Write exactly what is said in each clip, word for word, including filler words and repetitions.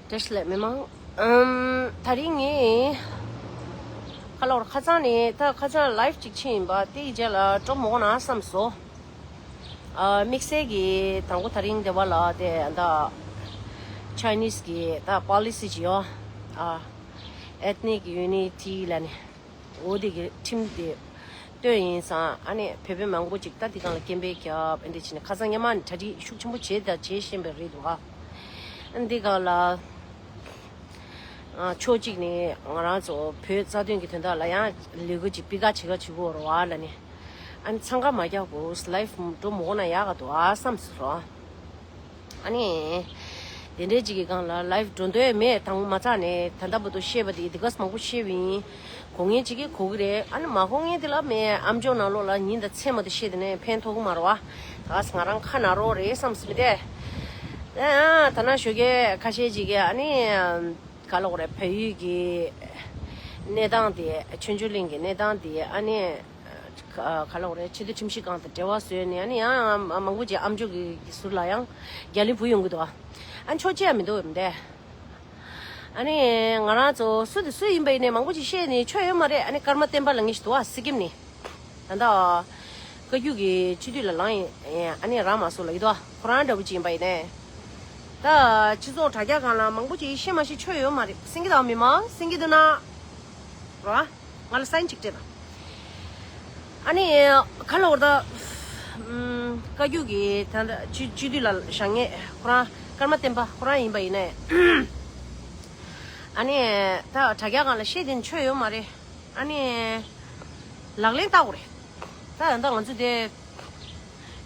བཀྲ་ཤིས་བདེ་ལེགས་མི་མང་། ཨམ། ད་རིང་ངས་ཁ་ལོར་ཁ་སང་ནས་ད་ཁ་སང་ལའིབ་ཅིག་ཕྱིན་ཡིན་པ་དེ་ཡི་རྗེས་ལ་སྤྲོ་མོ་ན་བསམ་སོང་། ཨ། དམིགས་བསལ་གྱི་དང་པོ་ད་རིང་འདི་བ་ལ་དེ་ད་ཆའི་ནིས་གི་ད་པོ་ལི་སི་ཅིག་ཡོད། ཨ། Ethnic Unity ལ་ནི། འོ་དེ་གི་ཁྲིམས་དེ་བཏོན་ཡིན་ཙང་ཨ་ནི་བོད་པ་མང་པོ་ཅིག་ད་དེ་སྒང་ལ་སྐད་འབོད་རྒྱབ་ཨ་འདི་བྱས་ནས་ཁ་སང་སྔོན་མ་ནས་གྲ་སྒྲིག་ཤུགས་ཆེན་པོ་བྱས་ད་བྱས་བཞིན་པ་རེད་འདུག་ཨ། ཨ་འདི་སྒང་ལ། ཨ། ཕྱོགས་གཅིག་ནས་ང་རང་ཚོ་བོད་རྩ་དོན་གྱི་དོན་དག་ལ་ཡང་ལས་འགུལ་ཅིག་སྤེལ་ཁ་བྱེད་ཁ་བྱེད་དགོས་རེད་བ་ལ་ནི། ཨ་ནི་འཚང་ཁ་མ་རྒྱག་དགོས། ལའིབ་འགྲོ་མི་དགོས་ན་ཡག་ག་འདུག་ཨ་བསམ་སོང་། ཨ་ནི། དེ་འདྲའི་ཅིག་གི་སྒང་ལ་ལའིབ་འགྲོ་འདོད་མེད། དང་མ་ཚར་ནས་ད་ལྟ་བར་དུ་བཤད་པ་དེ་དེ་ག་མང་པོ་བཤད་པ་ཡིན། གོ་ངེས་ཅིག་གིས་གོ་གི་རེད། ཨ་ནི་མ་གོ་ངེས་དེ་ལ་མེད། ཨམ་ཅོག་ནང་ལོགས་ལ་ཉིན་དང་མཚན་མ་དུ་བཤད་དེ་ནས་ཕན་ཐོགས་གི་མ་རེད་བ། ད་ག་ང་རང་ཁ་ན་རོགས་རེད་བསམ་སྲིད་པ་དེ། ཨ། ད་ན་ཞོགས་ཀས་ཁ་ཤས་ཅིག་གིས་ཨ་ནི། ག་ལབ་དགོས་རེད། བལ་ཡུལ་གྱི་གནས་སྟངས་དེ། ཆོས་འབྱོར་གླིང་གི་གནས་སྟངས་དེ་ཨ་ནི། ག་ག་ལབ་དགོས་རེད། ཆེས་མཐོའི་ཁྲིམས་ཞིབ་ཁང་དང་འབྲེལ་བ་བཟོས་ནས་ཨ་ནི་ཡང་མང་པོ་ཅིག་ཨམ་ཅོག་གི་གི་ཟུར་ལ་ཡང་རྒྱ་ལི་བུ་ཡོང་གི་འདུག་ཨ་ནི་ཆོག་ཅེས་མི་འདུག་མི་འདུག་ཨ་ནི་ང་རང་ཚོ་སུ་དང་སུ་ཡིན་པ་ཡིན་ནའི་མང་པོ་ཅིག་བཤད་ནས་ཆོག་ཡོད་མ་རེད། ཨ་ནི་ཀརྨ་བསྟན་པ་ལ་ངེས་ཤིག་འདུག་ཨ། སི་ཀིམ་ནས། ད་ལྟ་བཀའ་བརྒྱུད་ཀྱི་སྤྱི་འཐུས་ལ་ལངས་ཡིན། ཨ་ནི་རང་མ་སོང་ལབ་ཀྱི་འདུག་ཁོ་རང་འདྲ་པོ་ཅིག་ཡིན་པ་ཡིན་ནའི། ད་སྤྱི་ཚོགས་དྲ་རྒྱ་སྒང་ལ་མང་པོ་ཅིག་ཤེས་མ་ཤེས་ཆོག་ཡོད་མ་རེད། སེང་གེ་དང་མི་མང་སེང་གེ་འདུག་ན་ར། ང་ལ་སའིན་ཅིག་སྤྲད་དང་། ཨ་ནི་ག་ལབ་དགོས་རེད། ད་བཀའ་བརྒྱུད་ཀྱི་ད་ལྟ་སྤྱི་སྤྱི་འཐུས་ལ་བཞེངས་མཁན་ཁོ་རང་ཀརྨ་བསྟན་པ་ཁོ་རང་ཡིན་པ་ཡིན་ནའི། ཨ་ནི་ད་དྲ་རྒྱ་སྒང་ལ་བཤད་དེ་ཆོག་ཡོད་མ་རེད། ཨ་ནི་ལག་ལེན་བསྟར་དགོས་རེད། ད་ད་ང་ཚོ་དེ་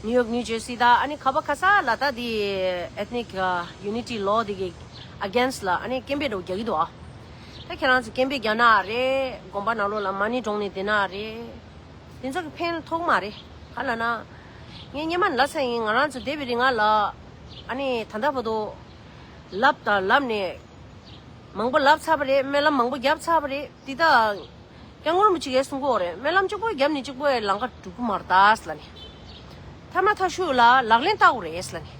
ནིའུ་ཡོག་ནིའུ་ཇར་སི་ད་ཨ་ནི་ག་པ་ག་ས་ལ་ད་དེ་Ethnic Unity Law དེ་གི་against ལ་ཨ་ནི་སྐད་འབོད་འདྲ་པོ་རྒྱག་གི་འདུག་ཨ། ད་ཁྱེད་རང་ཚོ་སྐད་འབོད་རྒྱག་ན་རེད། དགོན་པ་ནང་ལོགས་ལ་མ་ཎི་བགྲངས་ནས་བསྡད་ན་རེད། དེ་ཚོ་གི་ཕན་ཐོགས་མ་རེད། ག་ལབ་ན། ངས་སྔོན་མ་ནས་ལབ་ཚར་ཡིན། ང་རང་ཚོ་བསྡད་པའི་རིང་ང་ལ་ཨ་ནི་ད་ལྟ་བར་དུ་ལབ་དང་ལབ་ནས། མང་པོ་ལབ་ཚར་བ་རེད། སྨོན་ལམ་མང་པོ་བརྒྱབ་ཚར་བ་རེད། འདི་ད་སྐྱབས་མགོན་རིན་པོ་ཆེ་གིས་གསུང་གི་ཡོད་རེད། སྨོན་ལམ་གཅིག་པོ་བརྒྱབ་ནས་གཅིག་པོ་ལམ་ཁ་འགྲོ་གི་མ་རེད་ད་ཟེར་ལབ་ནས། ཐ་མ་ཐ་ཤུ་ལ་ལག་ལེན་བསྟར་དགོས་རེད་ཟེར་ལབ་ནས།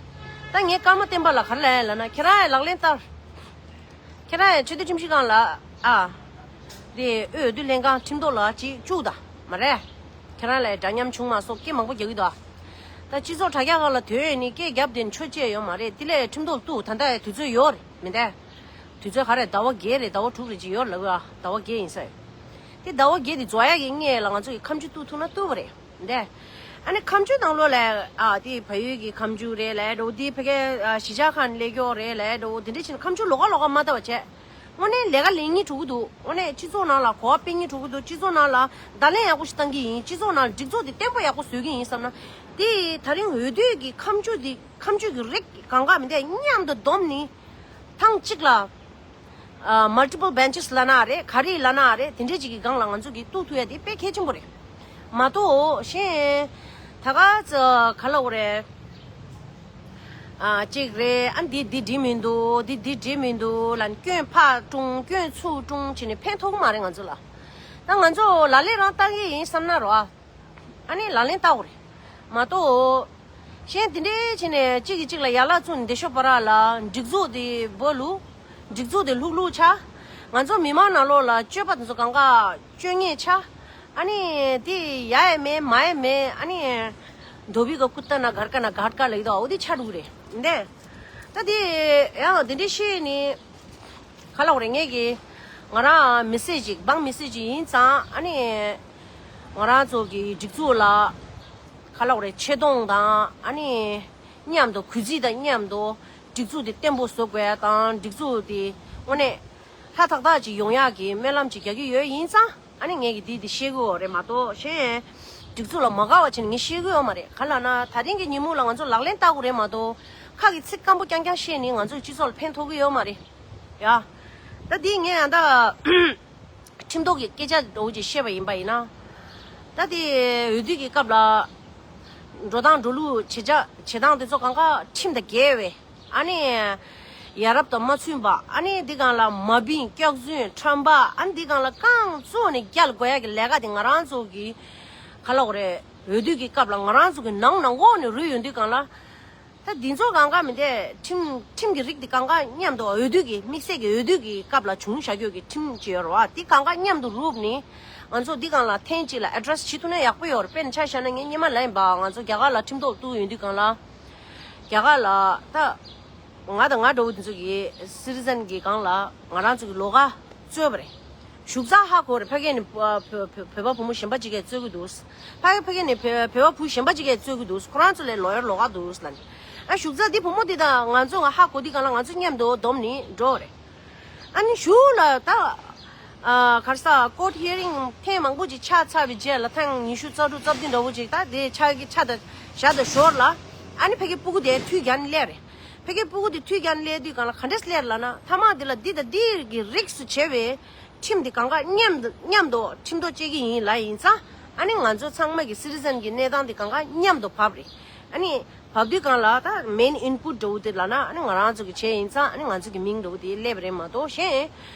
ད་ངས་ཀརྨ་བསྟན་པ་ལ་ག་རེ་ལབ་ཡིན་ལབ་ན། ཁྱེད་རང་ཡང་ལག་ལེན་བསྟར། ཁྱེད་རང་ཡང་ཆེས་མཐོའི་ཁྲིམས་ཞིབ་ཁང་ལ་ཨ། དེ་འོས་བསྡུ་ལྷན་ཁང་ཁྲིམས་ཐོག་ལ་ཅིག་བཅུག་ད། མ་རེད། ཁྱེད་རང་ལ་འདྲ་མཉམ་བྱུང་མ་སོགས་སྐད་མང་པོ་རྒྱག་གི་འདུག་ཨ། ད་སྤྱི་ཚོགས་དྲ་རྒྱ་སྒང་ལ་དོན་ནི་སྐད་རྒྱབ་དེ་ཆོག་ཅེས་ཡོད་མ་རེད། དེ་ལས་ཁྲིམས་ཐོག་བཏུག་ད་ལྟ་དུས་ཚོད་ཡོད་རེད་མི་འདུག་དུས་ཚོད་ག་རེ་ཟླ་བ་བརྒྱད་རེད། ཟླ་བ་དྲུག་རེད་ཅིག་ཡོད་ལབ་ཡོད་ཨ། ཟླ་བ་བརྒྱད་ཡིན་ས་ཡོད། དེ་ཟླ་བ་བརྒྱད་དེ་རྫོགས་ཡག་གི་སྔོན་ལ་ང་ཚོ་གི་ཁ་མཆུ་བཏུག་ཐུབ་ན་བཏུག་པ་རེད་མི་འདུག་ཨ་ནི་ཁ་མཆུ་ནང་ལོགས་ལ་ཨ་དེ་བལ་ཡུལ་གྱི་ཁ་མཆུ་རེད་ལབ་འགྲོ། དེ་ཕ་གིའི་ཨ་གཞིས་ཆགས་ཁག་ནས་སླེབས་ཀྱི་ཡོད་རེད་ལབ་འགྲོ། དེ་འདྲ་བྱས་ནས་ཁ་མཆུ་ལོགས་ཀ་ལོགས་ཀ་མ་བཏབ་པ་བྱས། དངོས་གནས་ལས་ཀ་ལས་སྙིང་བྲོ་གི་འདུག་དངོས་གནས་སྤྱི་ཚོགས་ནང་ལ་གོ་བ་སྤེལ་སྙིང་བྲོ་གི་འདུག་སྤྱི་ཚོགས་ནང་ལ་བརྡ་ལན་ཡག་པོ་ཞིག་བཏང་གི་ཡིན། སྤྱི་ཚོགས་ནང་ལ་སྒྲིག་འཛུགས་དེ་བརྟན་པོ་ཡག་པོ་བཟོ་གི་ཡིན་བསམ་ན། དེ་ད་རིང་འོས་བསྡུ་གི་ཁ་མཆུ་དེ་ཁ་མཆུ་གི་རིགས་གང་ག་མི་འདུག་མཉམ་དུ་བསྡོམས་ནས་ཐེངས་གཅིག་ལ། ཨ། multiple benches ལབ་ན་རེད། ག་རེ་ལབ་ན་རེད། དེ་འདྲས་ཅིག་གི་སྒང་ལ་ང་ཚོ་གིས་གཏུག་ཐུབ་ཡ་དེ་དཔེ་གལ་ཆེན་པོ་རེད་མ་གཏོགས། གཞན་ད་ག་ཚོད་ག་ལབ་དགོས་རེད། ཨ། གཅིག་རེད། ཨ། འདི་འདི་འགྲིག་མི་འདུག་འདི་འདི་འགྲིག་མི་འདུག་ལབ་ནས་སྐྱོན་ཕར་དཀྲུགས་སྐྱོན་ཚུར་དཀྲུགས་བྱས་ནས་ཕན་ཐོགས་གི་མ་རེད་ང་ཚོ་ལ། ད་ང་ཚོ་ལག་ལེན་རང་བསྟར་གི་ཡིན་བསམ་ན་རོ། ཨ། ཨ་ནི་ལག་ལེན་བསྟར་དགོས་རེད་མ་གཏོགས། གཞན་དེ་འདྲའི་བྱས་ནས་གཅིག་གིས་གཅིག་ལ་ཡར་ལངས་བཙུགས་ནས་འདི་ཤོག་པ་ར་ལ་སྒྲིག་འཛུགས་དེ་སྦོ་ལུག་སྒྲིག་འཛུགས་དེ་ལྷུག་ལྷུག་ཆགས། ང་ཚོ་མི་མང་ནང་ལོགས་ལ་སྤྱོད་པ་དེ་ཚོ་གང་ག་སྤྱོད་ངན་ཆགས། ཨ་ནི་དེ་ཡ་ཡ་མེད་མ་ཡ་མེད། ཨ་ནི་धोबी का कुत्ता ना घर का ना घाट का ལབ་ཀྱི་འདུག་འོ་དེ་ཆགས་འགྲོ་གི་རེད་འདི། ད་དེ་ཡང་དེ་འདྲའི་བཤད་ནི། ག་ལབ་དགོས་རེད། ངས་ཀྱི་ང་རང་མི་སེར་ཅིག་འབངས་མི་སེར་ཅིག་ཡིན་ཙང་། ཨ་ནི་ང་རང་ཚོ་གི་སྒྲིག་འཛུགས་ལ་ག་ལབ་དགོས་རེད། ཆེ་མཐོང་དང་། ཨ་ནི་མཉམ་དུ་གུས་བརྩི་དང་མཉམ་དུ་སྒྲིག་འཛུགས་དེ་བརྟན་པོ་བཟོ་དགོས་ཡ་དང་། སྒྲིག་འཛུགས་དེ་དངོས་གནས་ལྷ་ཐག་ཐག་ཅིག་ཡོང་ཡག་གི་སྨོན་ལམ་ཅིག་རྒྱག་གི་ཡོད་ཡིན་ཙང་། ཨ་ནི་ངས་ཀྱི་དེ་དེ་བཤད་གི་ཡོད་རེད་མ་གཏོགས། གཞན་སྒྲིག་འཛུགས་ལ་མ་དགའ་བ་བྱས་ནས་ངས་བཤད་གི་ཡོད་མ་རེད། ག་ལབ་ན་ད་རིང་གི་ཉིན་མོ་ལ་ང་ཚོ་ལག་ལེན་བསྟར་དགོས་རེད་མ་གཏོགས། ཁ་གི་ཚིག་སྐམ་པོ་རྐྱང་རྐྱང་བཤད་ནས་ང་ཚོའི་སྤྱི་ཚོགས་ལ་ཕན་ཐོགས་གི་ཡོད་མ་རེད་ཡ། ད་དེ་ངས་ཡང་ད་ཁྲིམས་ཐོག་གི་སྐད་ཆ་འདྲ་བོ་ཅིག་བཤད་པ་ཡིན་པ་ཡིན་ན། ད་དེ་འོས་བསྡུ་གི་སྐབས་ལ་འགྲོ་སྟངས་འགྲོ་ལུགས་བྱེད་བྱ་བྱེད་སྟངས་དེ་ཚོ་གང་ག་ཁྲིམས་དང་འགལ་བས། ཨ་ནི་ཡ་རབས་དང་མ་མཐུན་པ། ཨ་ནི་འདི་སྒང་ལ་མ་བིང་སྐྱག་རྫུན་ཁྲམ་པ། ཨ་ནི་འདི་སྒང་ལ་རྐང་བཙུགས་ནས་རྒྱལ་དགོས་ཡ་གི་ལས་ཀ་དེ་ང་རང་ཚོ་གི་ག་ལབ་དགོས་རེད། འོས་བསྡུ་གི་སྐབས་ལ་ང་རང་ཚོ་གི་ནང་ནང་འོག་ནས་རུལ་ཡོང་དུས་སྒང་ལ། ད་འདི་ཚོ་གང་ག་མི་འདས་ཁྲིམས་ཁྲིམས་ཀྱི་རིགས་འདི་གང་ག་མཉམ་དུ་འོས་བསྡུ་གི་དམིགས་བསལ་གྱི་འོས་བསྡུ་གི་སྐབས་ལ་བྱུང་བཞག་རྒྱུ་གི་ཁྲིམས་ཅིག་ཡོད་རེད་བ། འདི་གང་ག་མཉམ་དུ་རུབ་ནི་ང་ཚོ་འདི་གང་ལ་ཐེངས་གཅིག་ལ་address་བྱེད་ཐུབ་ན་ཡག་པོ་ཡོད་རེད། དཔེར་ན་ཆ་བཞག་ན་ངས་སྔོན་མ་ལ་ཡིན་པ་ང་ཚོ་རྒྱ་གར་ལ་ཁྲིམས་ཐོག་གཏུག་ཡོང་དུས་གང་ལ་རྒྱ་གར་ལ་ད་ང་དང་ང་འདྲ་བོ་འདི་ཚོ་གི་citizen་གི་སྒང་ལ་ང་རང་ཚོ་གི་ལོགས་ཀ་རྩོད་པ་རེད། བཞུགས་ས་ཧ་གོ་རེད། ཕ་གི་ནས་བོད་བོད་པ་བུ་མོ་གཞན་པ་ཅིག་གིས་རྩོད་ཀྱི་འདུག་ཕ་གི་ཕ་གི་ནས་བོད་བོད་པ་བུ་གཞན་པ་ཅིག་གིས་རྩོད་ཀྱི་འདུག་ཁོ་རང་ཚོ་ལས་ལོ་ཡར་ལོགས་ཀ་འདུག་ལབ་ནས། ཨ་བཞུགས་ས་འདི་བུ་མོ་འདི་དང་ང་ཚོ་ང་ཧ་གོ་དུས་གང་ལ་ང་ཚོ་མཉམ་དུ་བསྡོམས་ནས་འགྲོ་རེད། ཨ་ནི་གཞུག་ལ་ད་ཨ་ག་རེ་ཟེར་court hearing་ཐེངས་མང་པོ་ཅིག་ཆགས་ཚར་བའི་རྗེས་ལ་ཐེངས་ཉི་ཤུ་རྩ་དྲུག་རྩ་བདུན་འདྲ་བོ་ཅིག་ད་དེ་ཆགས་ཀྱི་ཆགས་ད་བཞག་ད་ཞོར་ལ་ཨ་ནི་ཕ་གི་སྤུ་གུ་དེ་མཐུད་རྒྱག་ནས་སླེབས་རེད། ཕ་གི་སྤུ་གུ་དེ་མཐུད་རྒྱག་ནས་སླེབས་དུས་གང་ལ་ག་འདྲས་སླེབས་ལབ་ན་མཐའ་མ་དེ་ལ་འདི་དང་འདི་གི་རིགས་སུ་བྱས་པའི་ཁྲིམས་དེ་གང་ག་མཉམ་དུ་མཉམ་དུ་ཁྲིམས་ཐོག་བཅད་ཀྱི་ཡིན་ལབ་ཡིན་ཙང་ཨ་ནི་ང་ཚོ་ཚང་མ་གི་citizen་གི་གནས་སྟངས་དེ་གང་ག་མཉམ་དུ་བབས་རེད། ཨ་ནི་བབས་དུས་གང་ལ་ད་main input་འདྲ་བོ་དེ་ལབ་ན་ཨ་ནི་ང་རང་ཚོ་གི་བྱས་ཡིན་ཙང་ཨ་ནི་ང་ཚོ་གི་མིང་འདྲ་བོ་དེ་སླེབས་རེད་མ་གཏོགས་གཞན་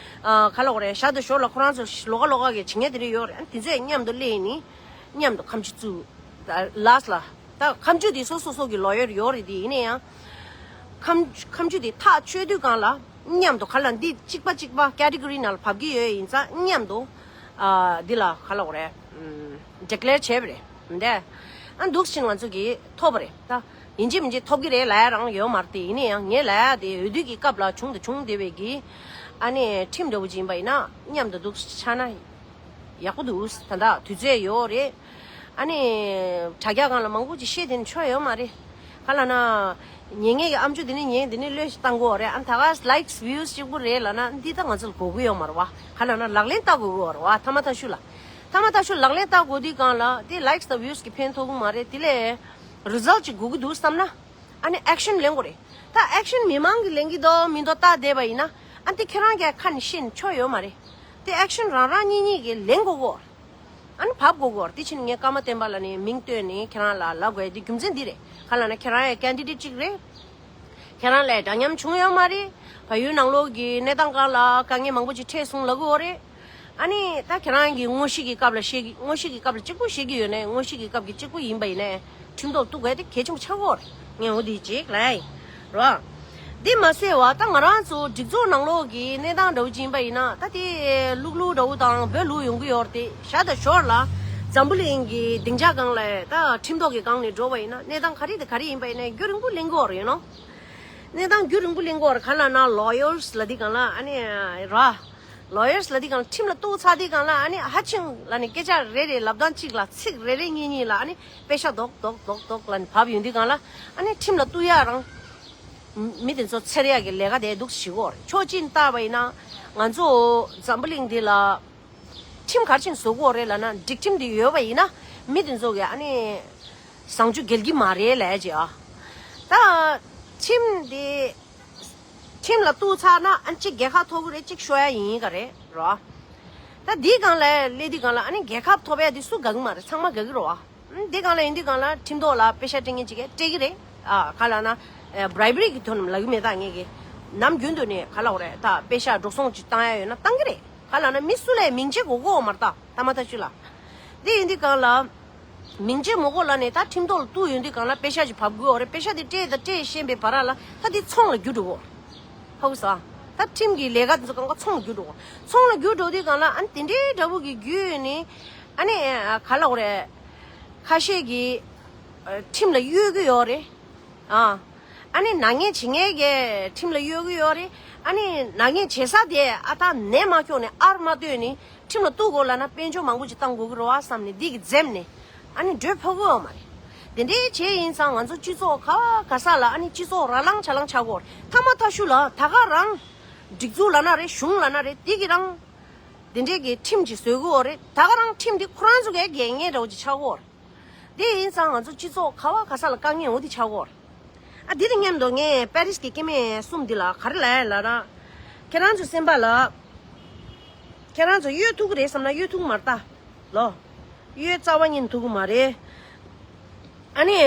ཨ་ག་ལབ་དགོས་རེད། ཞར་དང་ཞོར་ལ་ཁོ་རང་ཚོ་ལོགས་ཀ་ལོགས་ཀ་གི་བྱེད་མཁན་དེ་འདྲ་ཡོད་རེད། ཨ་ནི་དེ་ཚོས་མཉམ་དུ་སླེབས་ནི་མཉམ་དུ་ཁ་མཆུ་བཙུགས། last་ལ་ད་ཁ་མཆུ་དེ་སོ་སོ་སོ་གི་lawyer་ཡོད་རེད། དེ་ཡིན་ན་ཡང་ཁ་མཆུ་ཁ་མཆུ་དེ་ཐག་ཆོད་དུས་གང་ལ་མཉམ་དུ་ག་ལ་འདི་གཅིག་པ་གཅིག་པ་category་ནང་ལ་བབས་ཀྱི་ཡོད་ཡིན་ཙང་མཉམ་དུ་ཨ་འདི་ལ་ག་ལབ་དགོས་རེད། declare་བྱས་པ་རེད་མི་འདས། ཨ་འདུག་ཕྱིན་ང་ཚོ་གིས་ཐོབ་པ་རེད། ད་ཡིན་གཅིག་མིན་གཅིག་ཐོབ་ཀྱི་རེད་ལབ་ཡ་རང་ཡོད་མ་རེད། དེ་ཡིན་ན་ཡང་ངས་ལབ་ཡ་དེ་འོས་བསྡུ་གི་སྐབས་ལ་བྱུང་དང་བྱུང་བསྡད་པའི་གི་ཨ་ནི་ཁྲིམས་འདྲ་བོ་ཅིག་ཡིན་པ་ཡིན་ན་མཉམ་དུ་འདུག་ཆགས་ན། ཡག་པོ་འདུག་ད་ལྟ་དུས་ཚོད་ཡོད་རེད། ཨ་ནི་དྲ་རྒྱ་སྒང་ལ་མང་པོ་ཅིག་བཤད་དེ་ནི་ཆོ་ཡོད་མ་རེད། ག་ལབ་ན། ཉན་མཁན་གྱི་ཨམ་ཅོག་འདི་ནས་ཉན་འདི་ནས་བློས་ཤིག་བཏང་དགོས་རེད། ཨ་ད་ག་likes views་གཅིག་པུ་རེད་ལབ་ན་འདི་ད་ང་ཚོ་ལ་དགོས་ཀྱི་ཡོད་མ་རེད་བ། ག་ལབ་ན་ལག་ལེན་བསྟར་དགོས་ཀྱི་ཡོད་རེད་བ། ཐ་མ་ཐ་ཤུ་ལ། ཐ་མ་ཐ་ཤུ་ལག་ལེན་བསྟར་དགོས་དུས་སྒང་ལ་དེ་likes་དང་views་གི་ཕན་ཐོགས་ཀྱི་མ་རེད། དེ་ལས་result་ཅིག་དགོས་ཀྱི་འདུག་བསམ་ན། ཨ་ནི་action་ལེན་དགོས་རེད། ད་action་མི་མང་གིས་ལེན་གྱི་འདུག་མི་འདུག་བལྟ་བསྡད་པ་ཡིན་ན་ཨ་འདི་ཁྱེད་རང་གིས་ཁ་ནས་བཤད་ནས་ཆོ་ཡོད་མ་རེད། དེ་action་རང་རང་གཉིས་གཉིས་ཀྱིས་ལེན་དགོས་གོ། ཨ་ནི་བབས་དགོས་གོ། དེ་ཕྱིན་ངས་ཀརྨ་བསྟན་པ་ལ་ནི་མིང་བཏོན་ནས་ཁྱེད་རང་ལ་ལབ་དགོས་དེ་རྒྱུ་མཚན་འདི་རེད། ག་ལབ་ན་ཁྱེད་རང་ཡང་candidate་གཅིག་རེད། ཁྱེད་རང་ལ་འདྲ་མཉམ་བྱུང་ཡོད་མ་རེད། བལ་ཡུལ་ནང་ལོགས་ཀྱི་གནས་སྟངས་སྒང་ལ་དཀའ་ངལ་མང་པོ་ཅིག་འཕྲད་སོང་ལབ་ཀྱི་ཡོད་རེད། ཨ་ནི་ད་ཁྱེད་རང་གིས་དངོས་གཞི་གི་སྐབས་ལ་བཤད་ཀྱི་དངོས་གཞི་གི་སྐབས་ལ་གཅིག་པུ་བཤད་ཀྱི་ཡོད་ནའི་དངོས་གཞི་གི་སྐབས་ཀྱི་གཅིག་པུ་ཡིན་པ་ཡིན་ནའི་ཁྲིམས་ཐོག་གཏུག་དགོས་དེ་གལ་ཆེན་པོ་ཆགས་ཀྱི་ཡོད་རེད། ངས་འོ་དེ་ཅིག་ལབ་ཡ་ཡིན་རོ། དེ་མ་ཟད་བ་ད་ང་རང་ཚོ་སྒྲིག་འཛུགས་ནང་ལོགས་ཀྱི་གནས་སྟངས་འདྲ་བོ་ཅིག་ཡིན་པ་ཡིན་ན་ད་དེ་ལུག་ལུག་འདྲ་བོ་དང་བོད་ལུག་ཡོང་གི་ཡོད་རེད། དེ་ཞར་དང་ཞོར་ལ་འཛམ་བུ་གླིང་གི་སྡིངས་ཆ་སྒང་ལ་ད་ཁྲིམས་ཐོག་གི་སྒང་ནས་འགྲོ་བ་ཡིན་ན་གནས་སྟངས་ག་རེ་དང་ག་རེ་ཡིན་པ་ཡིན་ནའི་རྒྱུན་རིང་པོ་ལེན་གྱི་ཡོད་རེད་ཡིན་ནོ། གནས་སྟངས་རྒྱུན་རིང་པོ་ལེན་གྱི་ཡོད་རེད། ག་ལབ་ན་lawyers་ལབ་དུས་སྒང་ལ་ཨ་ནི་ར། lawyers་ལབ་དུས་སྒང་ལ་ཁྲིམས་ལ་གཏུག་ཚར་དུས་སྒང་ལ་ཨ་ནི་ཧ་ཅང་ལབ་ནས་སྐད་ཆ་རེ་རེ་ལབ་སྟངས་གཅིག་ལ་ཚིག་རེ་རེ་གཉིས་གཉིས་ལ་ཨ་ནི་པེ་ཤ་རྡོག་རྡོག་རྡོག་རྡོག་ལབ་ནས་བབས་ཡོང་དུས་སྒང་ལ་ཨ་ནི་ཁྲིམས་ལ་གཏུག་ཡ་རང་མི་དེ་ཚོ་འཚེར་ཡ་གི་ལས་ཀ་དེ་འདུག་བྱེད་ཀྱི་ཡོད་རེད། ཕྱོགས་གཅིག་ནས་བལྟས་པ་ཡིན་ན་ང་ཚོ་འཛམ་བུ་གླིང་འདི་ལ་ཁྲིམས་ག་རེ་བྱས་ནས་བཟོ་གི་ཡོད་རེད་ལབ་ན་སྒྲིག་ཁྲིམས་འདི་ཡོད་པ་ཡིན་ན་མི་དེ་ཚོ་གི་ཨ་ནི་བཟང་སྤྱོད་འགལ་གྱི་མ་རེད་ལབ་ཡ་ཅིག་ཨ། ད་ཁྲིམས་འདི་ཁྲིམས་ལ་གཏུག་ཚར་ན་ཨ་ནི་གཅིག་རྒྱལ་ཁ་ཐོབ་ཀྱི་རེད། གཅིག་ཤོར་ཡ་ཡིན་ག་རེད་རོ། ད་འདིའི་སྒང་ལ་སླེབས་དུས་སྒང་ལ་ཨ་ནི་རྒྱལ་ཁ་ཐོབ་ཡ་འདི་སུ་དགའ་གི་མ་རེད། ཚང་མ་དགའ་གི་རེད་བ། འདི་སྒང་ལ་ཡིན་དུས་སྒང་ལ་ཁྲིམས་ཐོག་ལ་པེ་ཤ་སྤྲད་མཁན་ཅིག་གིས་སྤྲད་ཀྱི་རེད། ཨ་ག་ལབ་ན་bribery་གི་དོན་ལབ་ཀྱི་མེད། ད་ངས་ཀྱི་ནམ་རྒྱུན་དུ་ནས་ག་ལབ་དགོས་རེད། ད་པེ་ཤ་འགྲོ་སོང་ཅིག་བཏང་ཡ་ཡོད་ན་བཏང་གི་རེད། ག་ལབ་ན་མི་སུ་ལ་ཡང་མིང་ཆད་དགོས་ཀྱི་ཡོད་མ་རེད། ད་ཐ་མ་ཐ་ཤུ་ལ་འདི་ཡིན་དུས་སྒང་ལ་མིང་ཆད་མི་དགོས་ལབ་ནས་ད་ཁྲིམས་ཐོག་ལ་གཏུག་ཡོང་དུས་སྒང་ལ་པེ་ཤ་ཅིག་བབས་དགོས་ཡོད་རེད། པེ་ཤ་དེ་སྤྲད་དང་སྤྲད་ཤེས་པའི་བར་ལ་ད་དེ་ཚོང་ལ་འགྱུར་འགྲོ་གི་ཡོད་རེད། ཧ་གོ་སོང་། ད་ཁྲིམས་ཀྱི་ལས་ཀ་དེ་ཚོ་སྒང་ག་ཚོང་ལ་འགྱུར་འགྲོ་གི་ཡོད། ཚོང་ལ་འགྱུར་འགྲོ་དུས་སྒང་ལ་ཨ་ནི་དེ་འདྲའི་འདྲ་བོ་གི་བརྒྱུད་ནས་ཨ་ནི་ག་ལབ་དགོས་རེད། ཁ་ཤས་ཀྱིས་ཁྲིམས་ལ་གཡོལ་གྱི་ཡོད་རེད། ཨ་ཨ་ནི་ནག་ཉེས་བྱེད་མཁན་གྱིས་ཁྲིམས་ལ་གཡོལ་གྱི་ཡོད་རེད། ཨ་ནི་ནག་ཉེས་བྱེད་ས་དེ་ཨ་ད་ནད་མ་ཁྱོག་ནས་ཨར་མ་བཏོན་ནས་ཁྲིམས་ལ་གཏུག་དགོས་ལབ་ན་དཔལ་འབྱོར་མང་པོ་ཅིག་བཏང་དགོས་ཀྱི་རེད་བ་བསམ་ནས་འདི་གི་འཛེམ་ནས་ཨ་ནི་འགྲོ་ཕོད་ཀྱི་ཡོད་མ་རེད། དེ་འདྲའི་བྱས་ཡིན་ཙང་ང་ཚོ་སྤྱི་ཚོགས་ག་བ་ག་ས་ལ་ཨ་ནི་སྤྱི་ཚོགས་ར་ལངས་ཆ་ལངས་ཆགས་ཀྱི་ཡོད་རེད། ཐ་མ་ཐ་ཤུ་ལ་ད་ག་རང་སྒྲིག་འཛུགས་ལབ་ན་རེད། གཞུང་ལབ་ན་རེད། འདི་གི་རང་དེ་འདྲའི་གི་ཁྲིམས་ཅིག་བཟོ་གི་ཡོད་རེད། ད་ག་རང་ཁྲིམས་འདི་ཁོ་རང་ཚོ་གའི་འགལ་ངེས་འདྲ་བོ་ཅིག་ཆགས་ཀྱི་ཡོད་རེད། དེ་ཡིན་ཙང་ང་ཚོ་སྤྱི་ཚོགས་ག་བ་ག་ས་ལ་དཀའ་ངལ་འོ་དེ་ཆགས་ཀྱི་ཡོད་རེད། ཨ་འདི་དང་མཉམ་དུ་ངས་པེ་རིས་ཀྱི་སྐྱེ་དམན་གསུམ་འདི་ལ་ག་རེ་ལབ་ཡ་ལབ་ན། ཁྱེད་རང་ཚོ་སེམས་པ་ལ་ཁྱེད་རང་ཚོ་གཡོལ་ཐུབ་ཀྱི་རེད་བསམ་ན་གཡོལ་ཐུབ་ཀྱི་མ་རེད་ད། ལོ། གཡོལ་རྩ་བ་ཉིད་ཐུབ་ཀྱི་མ་རེད། ཨ་ནི་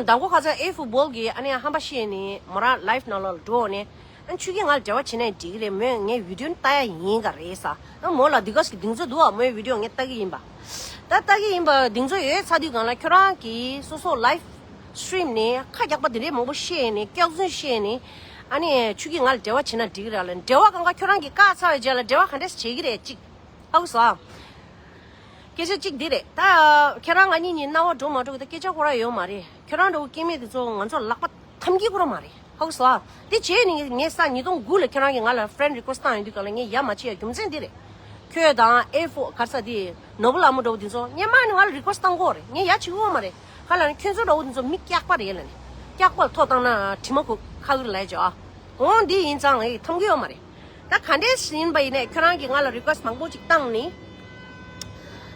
ཟླ་གོ་ཁ་ཚ་ཨེ་ཕུ་བོལ་གྱི་ཨ་ནི་ཧམ་པ་ཤེས་ནི་མོ་རང་ལའིབ་ནང་ལོགས་ལ་འགྲོ་ནས་ཨ་ནི་ཆུ་གི་ང་ལ་འབྲེལ་བ་བྱེད་ནས་འགྲིག་གི་རེད། མོས་ངའི་བི་ཌིའོ་ནི་ལྟ་ཡ་ཡིན་ག་རེད་ས། ཨ་མོ་ལ་འདི་ག་ཞིག་གདེང་ཚོད་འདུག་ཨ། མོའི་བི་ཌིའོ་ངས་ལྟ་གི་ཡིན་པ། ད་ལྟ་གི་ཡིན་པ་གདེང་ཚོད་ཡོད་ཚ་དུས་གང་ལ་ཁྱོད་རང་གིས་སོ་སོ་ལའིབ་ སི་ཊི་རིམ་ནས་ཁ་རྒྱག་པ་དེ་འདྲའི་མང་པོ་བཤད་ནས་སྐྱག་རྫུན་བཤད་ནས། ཨ་ནི་ཁྱོད་ཀྱིས་ང་ལ་འབྲེལ་བ་བྱེད་ན་འགྲིག་གི་རེད་ལ། འབྲེལ་བ་གང་ག་ཁྱོད་རང་གིས་བཀག་ཚར་བའི་རྗེས་ལ་འབྲེལ་བ་ག་འདྲས་བྱེད་ཀྱི་རེད་ཅིག་ཧ་གོ་སོང་ཨ། སྐད་ཆ་གཅིག་འདི་རེད་ད། ཁྱེད་རང་ང་གཉིས་གཉིས་རྣ་བ་འགྲོ་མ་འགྲོ་གི་ད་སྐད་ཆ་ཁོ་ར་ཡོད་མ་རེད། ཁྱོད་རང་འདྲ་བོ་སྐྱེ་དམན་དེ་ཚོ་ང་ཚོ་ལག་པ་ཐམ་གྱི་ཁོ་ར་མ་རེད། ཧ་གོ་སོང་ཨ། དེ་བྱས་ནས་ངས་ས་ཉིས་སྟོང་དགུ་ལ་ཁྱོད་རང་གིས་ང་ལ་ཕི་རེན་ཌི་རི་ཀུ་ཨེ་སི་ཊི་བཏང་ཡོང་དུས་ག་ལ་ངས་ཡ་མ་བྱེད་ཡ་རྒྱུ་མཚན་འདི་རེད། ཁྱོད་དང་ཨེ་ཕོ་ག་རེ་ཟེར་དེ་ནོ་བུལ་ལྷ་མོ་འདྲ་བོ་དེ་ཚོ་སྔོན་མ་ནས་ང་ལ་རི་ཀུ་ཨེ་སི་ཊི་བཏང་གི་ཡོད་རེད། ངས་ཡ་བྱེད་ཀྱི་ཡོད་མ་རེད། ག་ལ་ནི་ཁྱོད་ཚོ་འདྲ་བོ་དེ་ཚོ་མི་སྐྱག་པ་རེད་ལ་ནི། སྐྱག་པ་ལ་ཐོ་བཏང་ན་དྲི་མ་ཁུག་ཁ་གིར་ལས་ཅོ་ཨ། འོང་འདི་ཡིན་ཙང་ངས་ཐམ་གྱི་ཡོད་མ་རེད། ད་ག་འདྲས་ཡིན་པ་ཡིན་ནས་ཁྱོད་རང་གིས་ང་ལ་རི་ཀུ་ཨེ་སི་ཊི་མང་པོ་ཅིག་བཏང་ནི།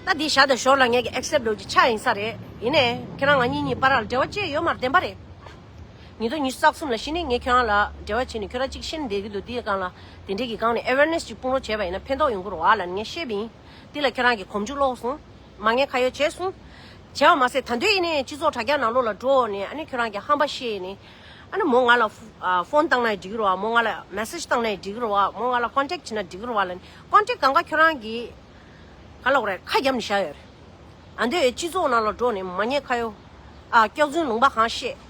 ད་འདི་བཞག་དང་ཞོར་ལ་ངས་ཀྱི་ཨེག་སེབ་འགྲོ་གི་ཆ་ཡིན་ས་རེད། ཡིན་ནས་ཁྱོད་རང་ང་གཉིས་གཉིས་བར་ལ་འབྲེལ་བ་བཅད་ཡོད་མ་རེད། བདེན་པ་རེད། ཉིས་སྟོང་ཉི་ཤུ་རྩ་གསུམ་ལ་གཞི་ནས་ངས་ཁྱོད་རང་ལ་འབྲེལ་བ་བྱས་ནས་ཁྱོད་རང་གཅིག་ཤེས་ནས་བསྡད་ཀྱི་འདུག་དེའི་སྒང་ལ་དེ་འདྲས་ཀྱི་སྒང་ནས་ཨེ་ཝེར་ནེ་སི་ཅིག་སྤུངས་རོགས་བྱས་པ་ཡིན་ན་ཕན་ཐོགས་ཡོང་གི་རེད་བ་ལབ་ནས་ངས་བཤད་པ་ཡིན། དེ་ལ་ཁྱོད་རང་གིས་གོམ་རྒྱུ་ལོག་སོང་། མ་ངན་ཁ་ཡོད་བྱས་སོང་། བྱས་པ་མ་ཟད་ད་དུང་ཡིན་ནའི་སྤྱི་ཚོགས་དྲ་རྒྱ་ནང་ལོགས་ལ་འགྲོ་ནས་ཨ་ནི་ཁྱོད་རང་གི་ཧམ་པ་བཤད་ནས། ཨ་ནི་མོ་ང་ལ་ཕོ་ཨ་ཕོན་བཏང་ན་འགྲིག་གི་རེད་བ། མོ་ང་ལ་མེ་སེཇ་བཏང་ན་འགྲིག་གི་རེད་བ། མོ་ང་ལ་ཀོན་ཊེག་བྱེད་ན་འགྲིག་གི་རེད་བ་ལབ་ནས་ཀོན་ཊེག་གང་ག་ཁྱོད་རང་གིས་ག་ལབ་དགོས་རེད། ཁ་བརྒྱབ་ནས་བཞག་ཡོད་རེད། ཨ་འདོད་སྤྱི་ཚོགས་ནང་ལ་འགྲོ་ནས་མ་ཉེས་ཁ་གཡོག་ཨ་སྐྱག་རྫུན་ལུང་པ་གང་བཤད།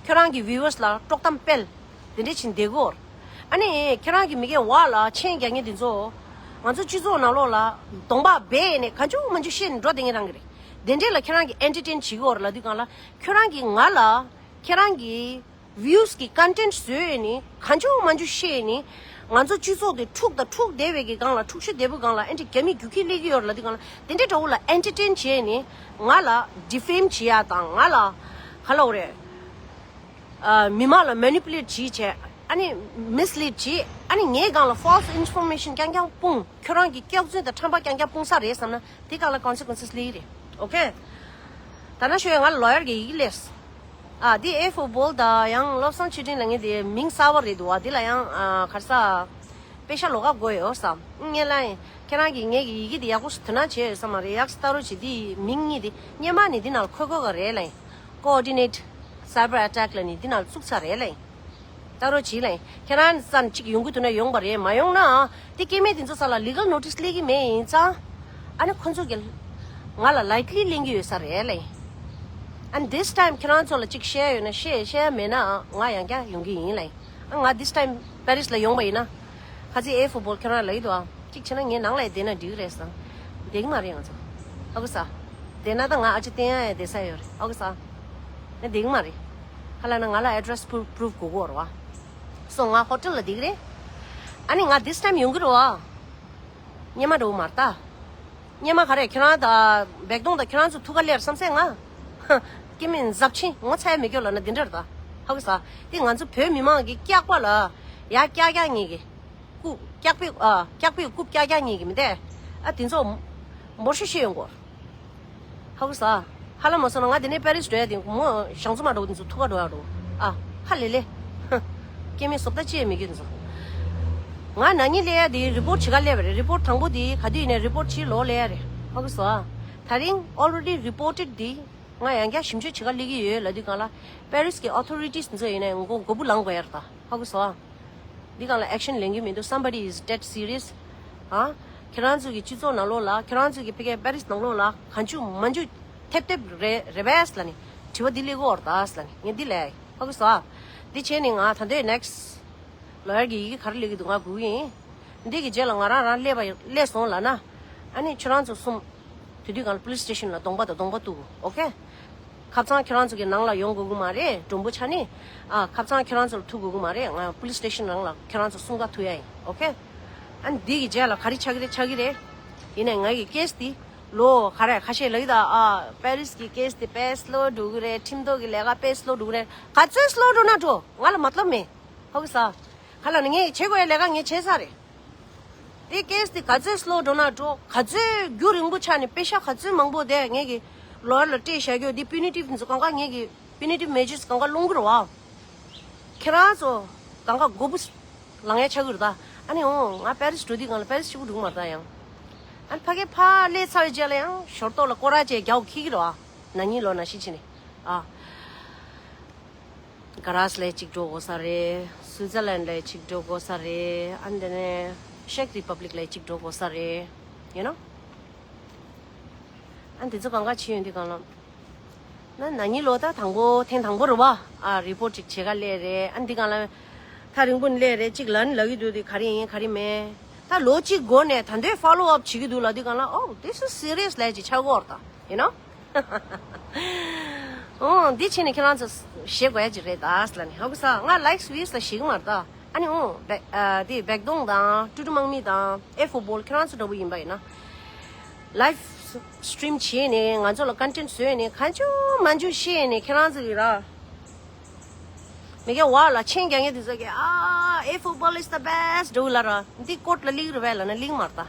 ཁྱོད་རང་གི་བིའུ་ཝར་སི་ལ་དཀྲོག་གཏམ་སྤེལ། དེ་འདྲས་བྱེད་བསྡད་ཀྱི་ཡོད་རེད། ཨ་ནི་ཁྱེད་རང་གི་མི་སྒེར་བ་ལ་མཆན་རྒྱག་མཁན་དེ་ཚོ། ང་ཚོ་སྤྱི་ཚོགས་ནང་ལོགས་ལ་གདོང་པ་སྦས་ནས་གང་བྱུང་མང་བྱུང་བཤད་ནས་འགྲོ་བསྡད་མཁན་རང་གི་རེད། དེ་འདྲས་ལ་ཁྱེད་རང་གིས་ཨེན་ཊར་ཊེན་བྱེད་ཀྱི་ཡོད་རེད་ལབ་དུས་སྒང་ལ། ཁྱོད་རང་གིས་ང་ལ་ཁྱེད་རང་གི་བིའུ་ཝར་སི་གི་ཀོན་ཊེན་ཊི་བཟོས་ནས་གང་བྱུང་མང་བྱུང་བཤད་ནས། ང་ཚོ་སྤྱི་ཚོགས་དེ་འཁྲུག་དང་འཁྲུག་བསྡད་པའི་གི་སྒང་ལ། འཁྲུག་ཤོས་བསྡད་པའི་སྒང་ལ་ཨེ་འདྲས་རྒྱ་མི་རྒྱུག་ཁྱི་སླེབས་ཀྱི་ཡོད་རེད་ལབ་དུས་སྒང་ལ། དེ་འདྲས་འདྲ་བོ་ལ་ཨེན་ཊར་ཊེན་བྱས་ནས་ང་ལ་ཌི་ཕེམ་བྱེད་ཡ་དང་། ང་ལ་ག་ལབ་དགོས་རེད། ཨ། མི་མང་ལ་མེ་ནི་པུ་ལེཊ་བྱེད་བྱས། ཨ་ནི་མིས་ལིཌ་བྱེད། ཨ་ནི་ངའི་སྒང་ལ་ཕོལ་སི་ཨིན་ཕོར་མེ་ཤན་རྐྱང་རྐྱང་སྤུངས། ཁྱོད་རང་གི་སྐྱག་རྫུན་དང་ཁྲམ་པ་རྐྱང་རྐྱང་སྤུངས་ས་རེད་བསམ་ན། དེ་སྒང་ལ་ཀོན་སི་ཀུན་སི་སླེབས་ཀྱི་རེད། ཨོ་ཁེ། ད་ནང་བཞིན་ང་ལོ་ཡར་གྱི་ཡི་གེ་སླེབས། ཨ། འདི་ཨེ་ཕོར་བོལ་དང་ཡང་བློ་བཟང་ཆོས་སྒྲོན་ལབ་མཁན་དེ་མིང་གསར་པ་རེད་འདུག་བ། འདི་ལ་ཡང་ཨ་ག་རེ་ཟེར། པེ་ཤ་ལོགས་ཀ་དགོས་ཡོད་བསམ། ངས་ལབ་ཡིན། ཁྱེད་རང་གིས་ངེད་ཀྱི་ཡི་གེ་འདི་ཡག་པོ་དོ་སྣང་བྱས་ཡོད་ས་མ་རེད། ཡག་ས་ལྟ་རོགས་བྱེད། འདི་མིང་གཉིས་འདི་སྔོན་མ་ནས་འདི་ནང་འཁོད་དགོས་ཀ་རེད་ལབ་ཡིན། Coordinate Cyber Attack ལབ་ནས་འདི་ནང་བཙུགས་ཚར་རེད་ལབ་ཡིན། ལྟ་རོགས་གྱིས་ལབ་ཡིན། ཁྱེད་རང་ཙམ་གཅིག་ཡོང་གི་འདུག་ན་ཡོང་པ་རེད། མ་ཡོང་ན་དེ་སྐྱེ་དམན་དེ་ཚོ་ས་ལ་ལི་གལ་ནོ་ཊིས་སླེབས་ཀྱི་མེད་ཡིན་ཙང་། ཨ་ནི་ཁོ་ཚོ་གིས་ང་ལ་ལའིག་ལི་ལེན་གྱི་ཡོད་ས་རེད་ལབ་ཡིན། And this time ཁྱེད་རང་ཚོ་ལ་གཅིག་བཤད་ཡོད་ན་བཤད། བཤད་ཡ་མེད་ན་ང་ཡང་བསྐྱར་ཡོང་གི་ཡིན་ལབ་ཡིན། ཨ། ང་this time པེ་རིས་ལ་ཡོང་པ་ཡིན་ན། ཁ་ཚིག་ཨེ་ཕོར་བོལ་ཁྱོད་རང་ལབ་ཀྱི་འདུག་ཨ། གཅིག་བྱས་ན་ངའི་ནང་ལ་བསྡད་ན་འགྲིག་གི་རེད་བསམ། བསྡད་ཀྱི་མ་རེད་ང་ཚོ། ཧ་གོ་སོང་། བསྡད་ན་ད་ང་ཨ་ཅེ་བསྟན་ཡ་ཡ་བསྡད་ས་ཡོད་རེད། ཧ་གོ་སོང་། ང་བསྡད་ཀྱི་མ་རེད། ག་ལབ་ན་ང་ལ་ཨེ་ཌི་རེ་སི་པུ་རུབ་པུ་རུབ་དགོས་ཀྱི་ཡོད་རེད་བ། སོ་ང་ཧོ་ཊེལ་ལ་བསྡད་ཀྱི་རེད། ཨ་ནི་ང་this time ཡོང་གི་རེད་བ། སྔོན་མ་འདྲ་བོ་མ་རེད་ད། སྔོན་མ་ག་རེ་ཁྱེད་རང་དང་བེག་དོང་དང་ཁྱེད་རང་ཚོ་ཐུག་ག་སླེབས་བསམ་སེ་ང་། སྐྱེ་དམན་ཟབ་ཆེན་ངོ་ཚ་ཡ་མེད་ཀྱོག་ལབ་ན་འདི་འདྲ་རེད་ད། ཧ་གོ་སོང་། དེ་ང་ཚོ་བོད་མི་མང་གི་སྐྱག་པ་ལ་ཡ་སྐྱག་སྐྱག་ཉིད་ཀྱི་རྐུབ། སྐྱག་པའི་ཨ་སྐྱག་པའི་རྐུབ་སྐྱག་སྐྱག་ཉིད་ཀྱི་མི་འདུག་ཨ། དེ་ཚོ་འབོར་ཤོག་བཤད་ཡོང་གོ། ཧ་གོ་སོང་། ཧ་ལམ་མ་སོང་ན་ང་དེ་ནས་པེ་རིས་འགྲོ་ཡ་དེ་མོ་ཞང་ཚོ་མ་འགྲོ་དེ་ཚོ་ཐུག་ག་འགྲོ་ཡ་འགྲོ། ཨ། ཧ་ལས་ལས། སྐྱེ་དམན་བཟོ་ལྟ་ཅི་ཡང་མེད་ཀྱི་འདུག་ང་ན་ནིང་སླེབས་ཡ་དེ་རི་པོར་ཊི་བྱེད་ག་སླེབས་པ་རེད། རི་པོར་ཊི་དང་པོ་དེ་ག་དུས་ཡིན་ནའི་རི་པོར་ཊི་བྱེད་ལོག་སླེབས་ཡ་རེད། ཧ་གོ་སོང་ཨ། ད་རིང་already reported དེ་ང་ཡང་བསྐྱར་ཞིབ་འཇུག་བྱེད་ག་སླེབས་ཀྱི་ཡོད་ལབ་དུས་སྒང་ལ། པེ་རིས་ཀྱི་ཨོ་ཐོ་རི་ཊིས་དེ་ཚོ་ཡིན་ནའི་མགོ་མགོ་སྦུག་ལངས་དགོས་ཡ་རེད་ད། ཧ་གོ་སོང་ཨ། འདི་སྒང་ལ་ཨེག་ཤན་ལེན་གྱི་མི་འདུག Somebody is dead serious. ཨ། ཁྱེད་རང་ཚོ་གི་སྤྱི་ཚོགས་ནང་ལོགས་ལ། ཁྱེད་རང་ཚོ་གི་ཕ་གིའི་པེ་རིས་ནང་ལོགས་ལ་གང་བྱུང་མང་བྱུང་ཐེབས་ཐེབས་རེད་རེད་པས་ལབ་ནས་དྲི་བ་འདི་སླེབས་ཀྱི་ཡོད་རེད་ད་ལབ་ནས་ངས་འདི་ལབ་ཡ་ཡིན། ཧ་གོ་སོང་ཨ། འདི་བྱས་ནས་ང་ད་ལྟའི་ནེག་སི་ཊི་ལོ་ཡར་གྱི་ཡི་གེ་ག་རེ་སླེབས་ཀྱི་འདུག་ང་སྒུག་གི་ཡིན། འདི་གི་རྗེས་ལ་ང་རང་རང་སླེབས་པ་སླེབས་སོང་ལབ་ན། ཨ་ནི་ཁྱོད་རང་ཚོ་གསུམ་དེ་དུས་སྒང་ལ་པོ་ལིས་སི་ཊེ་ཤན་ལ་གདོང་པ་དང་གདོང་པ་གཏུག་གོ། ཨོ་ཁེ། ཁ་སང་ཁྱོད་རང་ཚོ་གི་ནང་ལ་ཡོང་དགོས་ཀྱི་མ་རེད། མགྲོན་པོ་ཆགས་ནི། ཨ། ཁ་སང་ཁྱོད་རང་ཚོ་ལ་ཐུག་དགོས་ཀྱི་མ་རེད། ང་པོ་ལིས་སི་ཊེ་ཤན་ནང་ལ་ཁྱོད་རང་ཚོ་གསུམ་ཀ་ཐུག་ཡ་ཡིན། ཨོ་ཁེ། ཨ་ནི་འདི་གི་རྗེས་ལ་ག་རེ་ཆགས་ཀྱི་རེད་ཆགས་ཀྱི་རེད། ཡིན་ནའི་ང་གི་ཀེ་སི་དེ་ལོ་ག་རེ་ཁ་ཤས་ལབ་ཀྱི་ད། ཨ། པེ་རིས་ཀྱི་ཀེ་སི་དེ་དཔེ་སི་ལོ་འགྲོ་གི་རེད། ཁྲིམས་ཐོག་གི་ལས་ཀ་དཔེ་སི་ལོ་འགྲོ་གི་རེད། ག་ཚོད་སི་ལོ་འགྲོ་ན་འགྲོ། ང་ལ་མ་ཏོབ་མེད། ཧ་གོ་སོང་། ག་ལབ་ན་ངས་བྱེད་དགོས་ཡ་ལས་ཀ་ངས་བྱས་ཚར་རེད། དེ་ཀེ་སི་དེ་ག་ཚོད་སི་ལོ་འགྲོ་ན་འགྲོ། ག་ཚོད་རྒྱུན་རིང་པོ་ཆགས་ནས་པེ་ཤ་ག་ཚོད་མང་པོ་དེ་ངེད་ཀྱི་ལོ་ཡར་ལ་སྤྲད་བཞག་རྒྱུ་དེ། པུ་ནི་ཊིབ་དེ་ཚོ་གང་ག་ངེད་ཀྱི་པུ་ནི་ཊིབ་མེ་ཇར་སི་གང་ག་སློང་གི་རེད་བ། ཁྱེད་རང་ཚོ་གང་ག་མགོ་བོ་ལངས་ཡ་ཆགས་ཀྱི་རེད་ད། ཨ་ནི་འོང་ང་པེ་རིས་འགྲོ་དུས་སྒང་ལ་པེ་རིས་གཅིག་པུ་འགྲོ་གི་མ་རེད་ད་ཡང་། ཨ་ནི་ཕ་གི་ཕར་སླེབས་ཚར་བའི་རྗེས་ལ་ཡང་ཞོར་ཏོག་ལ་སྐོར་ར་བྱས་རྒྱག་འཁྱེར་གྱི་རེད་བ། ན་ནིང་ལོ་ནང་བཞིན་བྱས་ནས། ཨ། གྷ་རཱ་སི་ལ་གཅིག་འགྲོ་དགོས་ས་རེད། སུའི་ཛར་ལན་ལ་གཅིག་འགྲོ་དགོས་ས་རེད། ཨ་ནི་དེ་ནས་ཤེག་རི་པབ་ལིག་ལ་གཅིག་འགྲོ་དགོས་ས་རེད། ཡིན་ནོ། ཨ་ནི་དེ་ཚོ་གང་ག་བྱེད་ཡོང་དུས་སྒང་ལ། ན་ན་ནིང་ལོ་ད་དང་པོ་ཐེངས་དང་པོ་རེད་བ། ཨ་རི་པོར་ཊི་ཅིག་བྱེད་ག་སླེབས་རེད། ཨ་འདི་གང་ལ་ཐག་རིང་པོ་ནས་སླེབས་རེད། ཅིག་ལབ་ནི་ལབ་ཀྱི་འདུག་དེ་ག་རེ་ཡིན་ག་རེ་མེད། ད་ལོ་གཅིག་འགོར་ནས་ད་འདོད་ཕོ་ལོ་ཨབ་བྱེད་ཀྱི་འདུག་ལབ་དུས་གང་ལ། Oh, this is serious ལབ་ཅིག་ཆགས་ཀྱི་ཡོད་རེད་ད། You know? ཨོ་འདི་བྱས་ནས་ཁྱེད་རང་ཚོ་ཞེད་དགོས་ཡ་ཅིག་རེད་ད་ལབ་ནས། ཧ་གོ་སོང་། ང་ལའིཀ་སི་ཝིའུ་སི་ལ་ཞེད་ཀྱི་མ་རེད་ད། ཨ་ནི་ཨོ་བེ་ཨ་དེ་བེག་དོང་དང་ཀྲུ་ཀྲུ་དམག་མི་དང་ཨེ་ཧྥུ་བོལ་ཁྱེད་རང་ཚོ་འདྲ་པོ་ཡིན་པ་ཡིན་ན། ལའིབ་སི་ཊི་རིམ་བྱས་ནས་ང་ཚོ་ལ་ཀོན་ཊེན་ཊི་བཟོས་ནས་གང་བྱུང་མང་བྱུང་བཤད་ནས་ཁྱེད་རང་ཚོ་གི་ར། མི་སྐད་བ་ལ་མཆན་རྒྱག་མཁན་དེ་ཚོ་གིས། ཨ་ཨེ་ཧྥུ་བོལ་is the best འགྲོ་ལ་ར། འདི་ཀོརཊ་ལ་ལིག་རེད་པས་ལབ་ན་ལིག་མ་རེད་ད།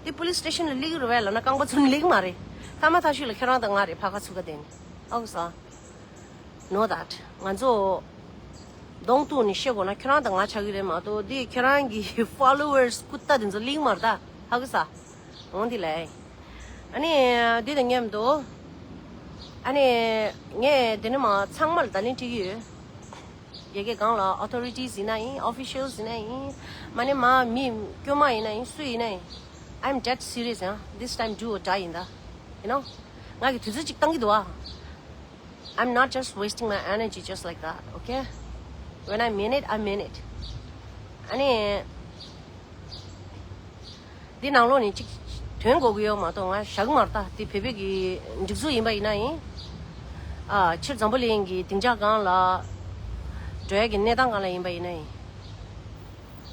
འདི་པོ་ལིས་སི་ཊེ་ཤན་ལ་ལིག་རེད་པས་ལབ་ན་རྐང་པ་ཚུགས་ན་ལིག་མ་རེད། ཐ་མ་ཐག་ཤུལ་ལ་ཁྱེད་རང་དང་ང་རེད་ཕ་ཁ་ཚུགས་ཀ་དེ་ནི། ཨོ་ས། Know that. ང་ཚོ་གདོང་གཏུགས་ནས་བཤད་དགོས་ན་ཁྱེད་རང་དང་ང་ཆགས་ཀྱི་རེད་མ་གཏོགས། འདི་ཁྱེད་རང་གི་ཕོ་ལོ་ཝར་སི་ཀུ་ཏ་དེ་ཚོ་ལིག་མ་རེད་ད། ཧ་གོ་ས། འོང་འདི་ལས། ཨ་ནི་འདི་དང་མཉམ་དུ། ཨ་ནི་ངས་འདི་ནས་མར་ཚང་མ་ལ་བརྡ་ལན་སྤྲད་ཀྱི་ཡོད། རྒྱ་སྐད་སྒང་ལ་ཨོ་ཐོ་རི་ཊིས་ཡིན་ན་ཡིན། ཨོ་ཕི་ཤལ་ཡིན་ན་ཡིན། མ་ནི་མ་མི་དཀྱུས་མ་ཡིན་ན་ཡིན། སུ་ཡིན་ན་ཡིན། I'm dead serious, yeah. This time do or die ཡིན་ད། You know? ང་གི་དུས་ཚོད་ཅིག་བཏང་གི་འདུག་ཨ། I'm not just wasting my energy just like that, okay? When I mean it, I mean it. ཨ་ནི། འདི་ནང་ལོགས་ནས་ཅིག་དོན་གོ་གི་ཡོད་མ་གཏོགས་ང་བཞག་གི་མ་རེད་ད། འདི་བོད་པའི་གི་སྒྲིག་འཛུགས་ཡིན་པ་ཡིན་ན་ཡིན། ཨ་ཕྱིར་འཛམ་བུ་གླིང་གི་སྡིངས་ཆ་སྒང་ལ་འགྲོ་ཡ་གི་གནས་སྟངས་སྒང་ལ་ཡིན་པ་ཡིན་ན་ཡིན།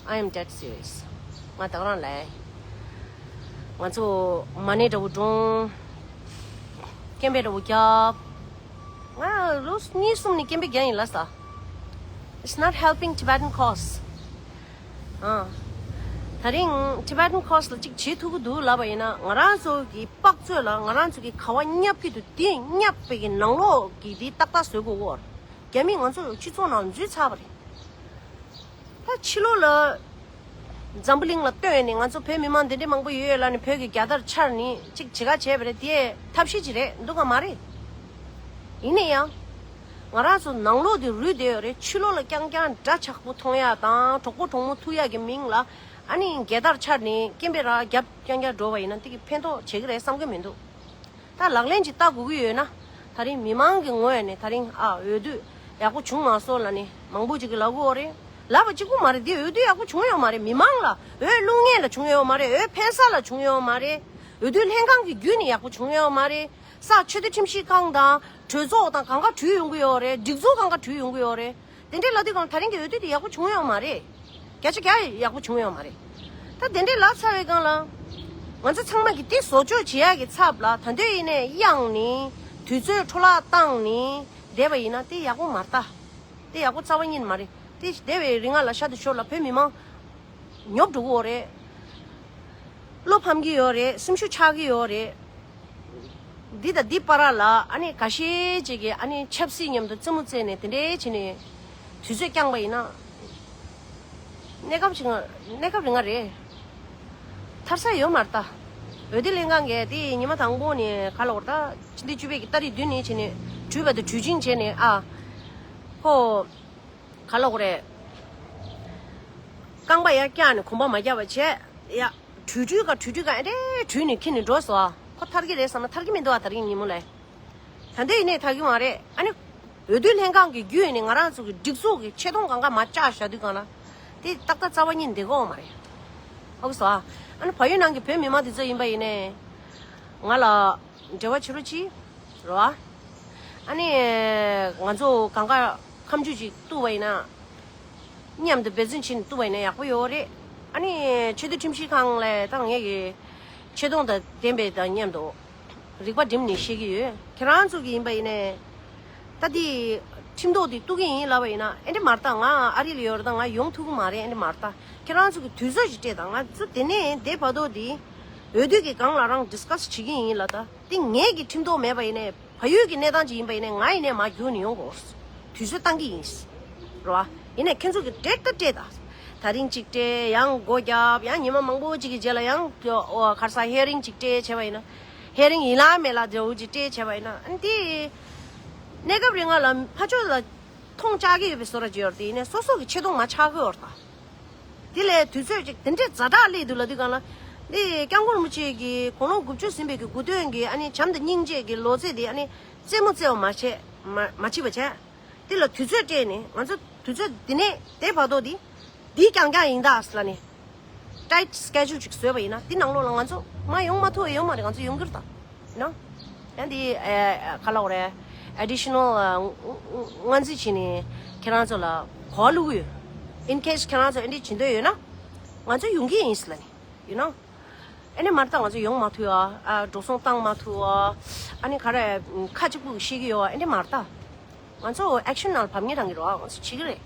I am dead serious. ང་ད་ག་རང་ལས། ང་ཚོ་མ་ཎི་འདྲ་བོ་སྒྲོངས། སྐད་འབོད་འདྲ་བོ་རྒྱབ། ང་ལོ་གཉིས་གསུམ་ནས་སྐད་འབོད་རྒྱག་ཡིན་ལབ་ས། It's not helping Tibetan cause. ཨ། ད་རིང་Tibetan cause ལ་ཅིག་བྱེད་ཐུབ་ཀྱི་འདུག་ལབ་པ་ཡིན་ན། ང་རང་ཚོ་གི་དཔག་ཚོད་ལ་ང་རང་ཚོ་གི་ག་བ་བརྙབ་ཀྱི་འདུག་དེ་བརྙབ་པའི་གི་ནང་ལོགས་ཀྱི་དེ་ཏག་ཏག་བཟོ་དགོས་ཀྱི་ཡོད་རེད། རྒྱ་མིས་ང་ཚོ་སྤྱི་ཚོགས་ནང་འཛུལ་ཚར་བ་རེད། ད་ཕྱི་ལོགས་ལ་འཛམ་བུ་གླིང་ལ་སྟོན་ནས་ང་ཚོ་བོད་མི་མང་འདི་འདྲའི་མང་པོ་ཡོད་ལབ་ནས་བོད་ཀྱི་རྒྱལ་དར་འཕྱར་ནས་ཅིག་བྱེད་ག་བྱས་པ་རེད། དེ་ཐབས་ཤེས་ཅིག་རེད་འདུག་ག་མ་རེད། ཡིན་ན་ཡང་། ང་རང་ཚོ་ནང་ལོགས་དེ་རུལ་བསྡད་ཡོད་རེད། ཕྱི་ལོགས་ལ་རྐྱང་རྐྱང་འདྲ་ཆགས་པོ་མཐོང་ཡ་དང་གྲོགས་པོ་གྲོགས་མོ་ཐུག་ཡ་གི་མིང་ལ་ཨ་ནི་རྒྱལ་དར་འཕྱར་ནས་སྐད་འབོད་ར་རྒྱབ་རྐྱང་རྐྱང་འགྲོ་བ་ཡིན་ན་དེ་གི་ཕན་ཐོགས་བྱེད་ཀྱི་རེད་བསམ་གི་མི་འདུག་ད་ལག་ལེན་ཅིག་བསྟར་དགོས་ཀྱི་ཡོད་ན། ད་རིང་མི་མང་གི་ངོས་ནས་ད་རིང་ཨ་འོས་བསྡུ་ཡག་པོ་བྱུང་མ་སོང་ལབ་ནས་མང་པོ་ཅིག་གིས་ལབ་ཀྱི་ཡོད་རེད། ལབ་པ་གཅིག་པུ་མ་རེད། འདི་འོས་བསྡུ་ཡག་པོ་བྱུང་ཡོད་མ་རེད། མི་མང་ལ་འོས་བླུག་མཁན་ལ་བྱུང་ཡོད་མ་རེད། འོས་འཕེན་ས་ལ་བྱུང་ཡོད་མ་རེད། འོས་བསྡུ་ལྷན་ཁང་གི་བརྒྱུད་ནས་ཡག་པོ་བྱུང་ཡོད་མ་རེད། ས་ཆེས་མཐོའི་ཁྲིམས་ཞིབ་ཁང་དང་གྲོས་ཚོགས་དང་གང་ག་བྲུས་ཡོང་གི་ཡོད་རེད། སྒྲིག་འཛུགས་གང་ག་བྲུས་ཡོང་གི་ཡོད་རེད། དེ་འདྲའི་ལབ་དུས་གང་ད་རིང་གི་འོས་བསྡུ་དེ་ཡག་པོ་བྱུང་ཡོད་མ་རེད། བརྒྱ་ཆ་བརྒྱ་ཡག་པོ་བྱུང་ཡོད་མ་རེད། ད་དེ་འདྲའི་ལབ་ཚར་བའི་སྒང་ལ། ང་ཚོ་ཚང་མ་གིས་དེ་བཟོ་བཅོས་བྱེད་ཡག་གི་ཚབ་ལ་ད་དུང་ཡིན་ནའི་གཡེང་ནས་དུས་ཚོད་འཕྲོ་བརླག་བཏང་ནས་བསྡད་པ་ཡིན་ན་དེ་ཡག་པོ་མ་རེད་ད། དེ་ཡག་པོ་རྩ་བ་ཉིད་མ་རེད། དེ་བསྡད་པའི་རིང་ལ་ཤ་དུ་ཤོར་ལ་བོད་མི་མང་ཉོབ་འགྲོ་གི་ཡོད་རེད། བློ་ཕམ་གྱི་ཡོད་རེད། སེམས་ཤུགས་ཆག་གི་ཡོད་རེད། འདི་དང་འདི་བར་ལ་ཨ་ནི་འགའ་ཤས་ཅིག་གིས་ཨ་ནི་ཆབ་སྲིད་མཉམ་དུ་རྩེད་མོ་རྩེས་ནས་དེ་འདྲའི་བྱས་ནས་དུས་ཚོད་བསྐྱངས་པ་ཡིན་ན། གནས་སྐབས་ཤིག་གནས་སྐབས་རིང་ང་རེད། ཐར་ས་ཡོད་མ་རེད་ད། འོས་བསྡུ་ལྷན་ཁང་གིས་དེ་ཉི་མ་དང་པོ་ནས་ག་ལ་བར་ད་ཕྱི་ཟླ་བཅུ་པའི་གི་ཏ་རིག་བདུན་ནས་བྱས་ནས་བྲུས་པ་དང་བྲུས་ཆིངས་བྱས་ནས་ཨ། ཁོ། ག་ལ་བར་རེད། རྐང་པ་ཡར་བཀྱགས་ནས་གོམ་པ་མ་བརྒྱབ་པ་བྱས། ཡ། གྲུས་གྲུས་ག་གྲུས་གྲུས་ག་ཨེ་འདྲའི་གྲུས་ནས་ཁྱེར་ནས་འགྲོ་སོང་ཨ། ཁོ་ཐར་གི་རེད་བསམ་ན་ཐར་གི་མི་འདུག་ཨ། ད་རིང་ཉིན་མོ་ལ། ད་འདི་ཡིན་ནའི་ཐར་གི་མ་རེད། ཨ་ནི། འོས་བསྡུ་ལྷན་ཁང་གི་བརྒྱུད་ནས་ང་རང་ཚོ་གི་སྒྲིག་འཛུགས་ཀྱི་ཆེ་མཐོང་གང་ག་མ་བཅག་བཞག་དུས་གང་ལ། དེ་ཏག་ཏག་རྩ་བ་ཉིད་འདེགས་འོང་མ་རེད། ཧ་གོ་སོང་ཨ། ཨ་ནི་བལ་ཡུལ་ནང་གི་བོད་མི་མང་དེ་ཚོ་ཡིན་པ་ཡིན་ནའི། ང་ལ། འབྲེལ་བ་བྱེད་རོགས་གྱིས། རོ། ཨ་ནི། ང་ཚོ་གང་ག་ཁ་མཆུ་ཅིག་གཏུག་པ་ཡིན་ན། མཉམ་དུ་འབད་བརྩོན་བྱས་ནས་གཏུག་པ་ཡིན་ན་ཡག་པོ་ཡོད་རེད། ཨ་ནི་ཆེས་མཐོའི་ཁྲིམས་ཞིབ་ཁང་ལ་ད་ངེད་ཀྱི་ཆེ་མཐོང་དང་ལྡན་པའི་དང་མཉམ་དུ་རིག་པ་སྒྲིམ་ནས་བཤད་ཀྱི་ཡོད། ཁྱེད་རང་ཚོ་གི་ཡིན་པ་ཡིན་ནའི་ད་དེ་ཁྲིམས་ཐོག་དེ་གཏུག་གི་ཡིན་ལབ་པ་ཡིན་ན་ཨེ་འདྲ་མ་རེད། ད་ང་ཨ་རི་ལ་ཡོད་རེད། ད་ང་ཡོང་ཐུབ་ཀྱི་མ་རེད། ཨེ་འདྲ་མ་རེད། ད་ཁྱེད་རང་ཚོ་གི་དུས་ཚོད་ཅིག་སྤྲད། ད་ང་ཚོ་དེ་ནས་དེ་བར་དུ་དེ་འོས་བསྡུ་གི་སྒང་ལ་རང་ཌི་སི་ཀ་སི་བྱེད་ཀྱི་ཡིན་ལབ། ད་དེ་ངེད་ཀྱི་ཁྲིམས་ཐོག་མེད་པ་ཡིན་ནའི་བལ་ཡུལ་གྱི་གནས་སྟངས་ཅིག་ཡིན་པ་ཡིན་ནའི་ང་ཡིན་ནའི་མར་རྒྱུགས་ནས་ཡོང་དགོས། དུས་ཚོད་བཏང་གི་ཡིན། རེད་བ། ཡིན་ནའི་ཁྱེད་ཚོ་གི་སྤྲད་ད་སྤྲད་ད། ད་རིང་གཅིག་སྤྲད། ཡང་སྒོ་བརྒྱབ། ཡང་ཉི་མ་མང་པོ་གཅིག་གི་རྗེས་ལ་ཡང་ཨོ་ག་རེ་ཟ་ཧེ་རིང་གཅིག་སྤྲད་བྱས་པ་ཡིན་ན། ཧེ་རིང་ཡིན་ལ་མེད་ལ་འདྲ་བོ་གཅིག་སྤྲད་བྱས་པ་ཡིན་ན། ཨ་ནི་དེ་གནས་སྐབས་རིང་ང་ལ་ཕར་ཕྱོགས་ལ་མཐོང་ཆགས་ཀྱི་ཡོད་པའི་བཟོ་འདྲ་ཅིག་ཡོད་རེད། དེ་ཡིན་ནའི་སོ་སོ་གི་ཆེ་མཐོང་མ་ཆགས་ཀྱི་ཡོད་རེད་ད། དེ་ལས་དུས་ཚོད་ཅིག་དེ་འདྲའི་ཛ་དྲག་སླེབས་འདུག་ལབ་དུས་གང་ལ། འདི་སྐྱབས་མགོན་རིན་པོ་ཆེ་གི་དགུང་ལོ་དགུ་བཅུ་ཟིན་པའི་གི་དགུང་སྟོན་གི་ཨ་ནི་བྱམས་དང་སྙིང་རྗེ་གི་ལོ་ཚིགས་འདི་ཨ་ནི་རྩེད་མོ་རྩེ་བ་མ་བྱས། མ་མ་བྱེད་པ་བྱས། འདི་ལ་དུས་ཚོད་སྤྲད་ནས་ང་ཚོ་དུས་ཚོད་འདི་ནས་དེ་བར་དུ་འདི་འདི་རྐྱང་རྐྱང་ཡིན་ད་ཟེར་ལ་ནི། ཊའིཊ་སི་ཀེ་ཇུ་ལ་ཅིག་བཟོས་པ་ཡིན་ན་འདི་ནང་ལོགས་ལ་ང་ཚོ་མ་ཡོང་མ་ཐུབ་ཡོད་མ་རེད། ང་ཚོ་ཡོང་གི་རེད་ད། ཡིན་ནོ། ཡང་འདི་ཨ་ག་ལབ་དགོས་རེད། ཨེ་ཌི་ཤི་ནལ་སྔོན་རྩིས་བྱས་ནས་ཁྱེད་རང་ཚོ་ལ་གོ་བ་བླུག་གི་ཡོད། ཨིན་ཁེ་སི་ཁྱེད་རང་ཚོ་ཨེ་འདྲ་བྱེད་འདོད་ཡོད་ན་ང་ཚོ་ཡོང་གི་ཡིན་ཟེར་ལ་ནི། ཡིན་ནོ། ཨེ་འདྲ་མ་རེད་ད། ང་ཚོ་ཡོང་མ་ཐུབ་ཨ། ཨ་འགྲོ་སོང་བཏང་མ་ཐུབ་ཨ། ཨ་ནི་ག་རེ་ཁ་གཅིག་པུ་ཤེས་ཀྱི་ཡོད་ཨ། ཨེ་འདྲ་མ་རེད་ད། ང་ཚོ་ཨེག་ཤན་ནང་ལ་བབས་ངེས་རང་གི་རོགས་ང་ཚོ་བྱེད་ཀྱི་རེད།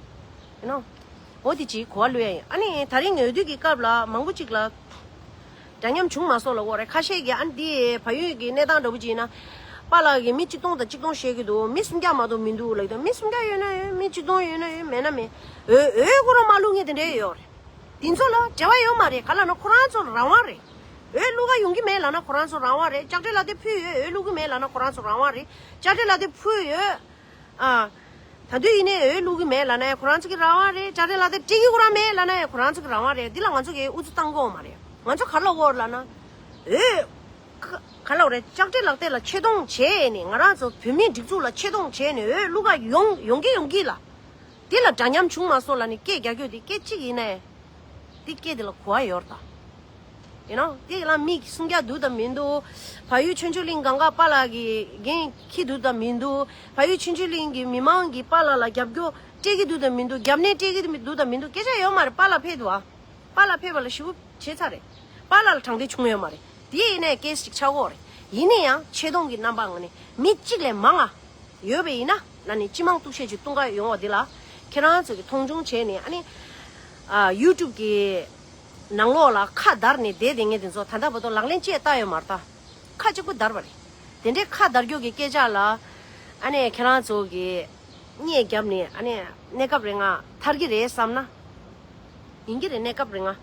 ཡིན་ནོ། འོ་དེ་ཅིག་གོ་བ་ལོན་ཡ་ཡིན། ཨ་ནི་ད་རིང་ངས་དུས་ཀྱི་སྐབས་ལ་མང་པོ་ཅིག་ལ་འདྲ་མཉམ་བྱུང་མ་སོང་ལབ་དགོས་རེད། ཁ་ཤས་ཀྱིས་ཨ་ནི་འདི་བལ་ཡུལ་གྱི་གནས་སྟངས་འདྲ་པོ་ཅིག་ཡིན་ན། པཱ་ལགས་ཀྱིས་མི་གཅིག་སྟོང་དང་གཅིག་སྟོང་བཤད་ཀྱི་འདུག་མི་སུམ་བརྒྱ་མ་གཏོགས་མི་འདུག་ལབ་ཀྱི་འདུག་མི་སུམ་བརྒྱ་ཡོད་ན་ཡོད། མི་གཅིག་སྟོང་ཡོད་ན་ཡོད། མེད་ན་མེད། འོས་འོས་ཁོ་རང་མ་བླུག་མཁན་དེ་འདྲས་ཡོད་རེད། དེ་ཚོ་ལ་འབྲེལ་བ་ཡོད་མ་རེད། ག་ལབ་ན་ཁོ་རང་ཚོ་རང་དབང་རེད། འོས་བླུག་ག་ཡོང་གི་མེད་ལབ་ན་ཁོ་རང་ཚོ་རང་དབང་རེད། ལྕགས་སྤྲེལ་ལགས་དེ་ཕུལ་ཡོད། འོས་བླུག་གི་མེད་ལབ་ན་ཁོ་རང་ཚོ་རང་དབང་རེད། ལྕགས་སྤྲེལ་ལགས་དེ་ཕུལ་ཡོད། ཨ། ད་དུང་ཡིན་ནའི་འོས་བླུག་གི་མེད་ལབ་ན་ཁོ་རང་ཚོ་གི་རང་དབང་རེད། ལྕགས་སྤྲེལ་ལགས་དེ་སྤྲད་ཀྱི་ཁོ་རང་མེད་ལབ་ན་ཁོ་རང་ཚོ་གི་རང་དབང་རེད། འདི་ལ་ང་ཚོ་གི་ཨུ་ཚུགས་བཏང་དགོས་མ་རེད། ང་ཚོ་ག་ལབ་དགོས་ལབ་ན། འོས། ག་ག་ལབ་རེད། ལྕགས་སྤྲེལ་ལགས་དེ་ལ་ཆེ་མཐོང་བྱས་ནས་ང་རང་ཚོ་བོད་མིའི་སྒྲིག་འཛུགས་ལ་ཆེ་མཐོང་བྱས་ནས་འོས་བླུག་ག་ཡོང་ཡོང་གི་ཡོང་གི་ལ། དེ་ལ་འདྲ་མཉམ་བྱུང་མ་སོང་ལབ་ནས་སྐད་རྒྱག་རྒྱུ་དེ་སྐད་གཅིག་ཡིན་ནའི། འདི་སྐད་དེ་ལ་གོ་བ་ཡོད་རེད་ད། ཡིན་ནོ། དེ་ལ་མི་སུམ་བརྒྱ་འདུག་དང་མི་འདུག་བལ་ཡུལ་ཆོས་འབྱོར་གླིང་སྒང་ག་པཱ་ལགས་ཀྱིས་འགན་འཁྱེར་འདུག་དང་མི་འདུག་བལ་ཡུལ་ཆོས་འབྱོར་གླིང་གི་མི་མང་གིས་པཱ་ལགས་ལ་རྒྱབ་སྐྱོར་སྤྲད་ཀྱི་འདུག་དང་མི་འདུག་རྒྱབ་གནས་སྤྲད་ཀྱི་འདུག་དང་མི་འདུག་སྐད་ཆ་ཡོད་མ་རེད། པཱ་ལགས་ཕེབས་འདུག་ཨ། པཱ་ལགས་ཕེབས་པ་ལ་ཞེ་པོ་བྱས་ཚར་རེད། པཱ་ལགས་ལ་དྲང་བདེན་བྱུང་ཡོད་མ་རེད། དེ་ཡིན་ནའི་ཀེ་སི་ཅིག་ཆགས་ཀྱི་ཡོད་རེད། ཡིན་ན་ཡང་ཆེ་མཐོང་གི་རྣམ་པ་ངང་ནས་མི་གཅིག་ལས་མང་ང་ཡོད་པ་ཡིན་ན་ལབ་ནས་སྤྱི་མང་གཏུག་བཤད་ཅིག་གཏོང་ག་ཡོང་བ་འདི་ལ་ཁྱེད་རང་ཚོ་གིས་མཐོང་ཆུང་བྱས་ནས་ཨ་ནི། ཨ་ཡུ་ཊུབ་གི་ནང་ལོགས་ལ་ཁ་བརྡར་ནས་བསྡད་བསྡད་མཁན་དེ་ཚོ་ད་ལྟ་བར་དུ་ལག་ལེན་ཅིག་བསྟར་ཡོད་མ་རེད་ད། ཁ་གཅིག་པུ་བརྡར་བ་རེད། དེ་འདྲའི་ཁ་བརྡར་རྒྱུ་གི་སྐད་ཆ་ལ་ཨ་ནི་ཁྱེད་རང་ཚོ་གིས་བརྙས་བརྒྱབ་ནས་ཨ་ནི་གནས་སྐབས་རིང་ང་ཐར་གྱི་རེད་བསམ་ན། ཡིན་གྱི་རེད། གནས་སྐབས་རིང་ང་།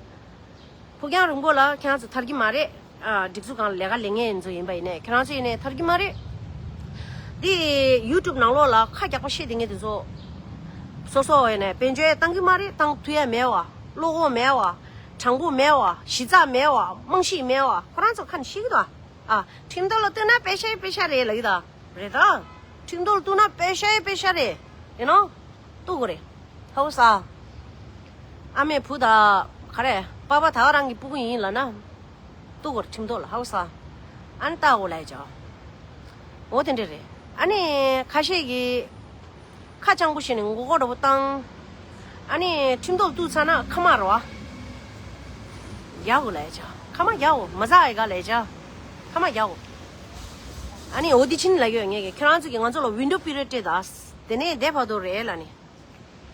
ཕུགས་རྒྱང་རིང་པོ་ལ་ཁྱེད་རང་ཚོ་ཐར་གྱི་མ་རེད། ཨ་སྒྲིག་འཛུགས་སྒང་ལ་ལས་ཀ་ལས་མཁན་ཚོ་ཡིན་པ་ཡིན་ནའི་ཁྱེད་རང་ཚོ་ཡིན་ནའི་ཐར་གྱི་མ་རེད། འདི་ཡུ་ཊུབ་ནང་ལོགས་ལ་ཁ་རྒྱག་པ་བཤད་བསྡད་མཁན་དེ་ཚོ། སོ་སོ་ཡིན་ནའི་དཔལ་འབྱོར་བཏང་གི་མ་རེད། བཏང་ཐུབ་ཡ་མེད་བ། བློ་ཁོག་མེད་བ། དྲང་པོ་མེད་བ། གཞི་རྩ་མེད་བ། རྨང་གཞི་མེད་བ། ཁོ་རང་ཚོ་ཁ་ནས་བཤད་ཀྱི་འདུག་ཨ། ཨ། ཁྲིམས་ཐོག་ལ་གཏུགས་ན་པེ་ཤ་ཡི་པེ་ཤ་རེད་ལབ་ཀྱི་ད། རེད་ད། ཁྲིམས་ཐོག་ལ་གཏུགས་ན་པེ་ཤ་ཡི་པེ་ཤ་རེད། ཡིན་ནོ། གཏུག་དགོས་རེད། ཧའུ་ས། ཨ་མའི་བུ་ད། ག་རེ། པ་ཕ་ད་ག་རང་གི་སྤུ་གུ་ཡིན་ལབ་ན། གཏུག་དགོས་རེད་ཁྲིམས་ཐོག་ལ་ཧའུ་ས། ཨ་ནི་ལྟ་དགོས་ལབ་ཡ་ཅོ། འོ་དེ་འདྲ་རེད། ཨ་ནི་ཁ་ཤས་ཀྱིས། ཁ་སྤྱང་པོ་བྱས་ནས་མགོ་སྐོར་འདྲ་པོ་བཏང་། ཨ་ནི་ཁྲིམས་ཐོག་གཏུགས་ཚར་ན་ཁ་མ་རོ་ཨ། རྒྱག་དགོས་ལབ་ཡ་ཅ། ཁ་མ་རྒྱག་དགོས། མ་ཟ་ཨེ་ག་ལབ་ཡ་ཅ། ཁ་མ་རྒྱག་དགོས། ཨ་ནི་འོ་དེ་ཕྱིན་ལབ་ཡོད་ངས་ཀྱི་ཁྱེད་རང་ཚོ་གིས་ང་ཚོ་ལ་ཝིན་ཌོ་པི་རི་ཡོཌ་སྤྲད་ད། དེ་ནས་འདས་བར་དུ་རེད་ལབ་ནས།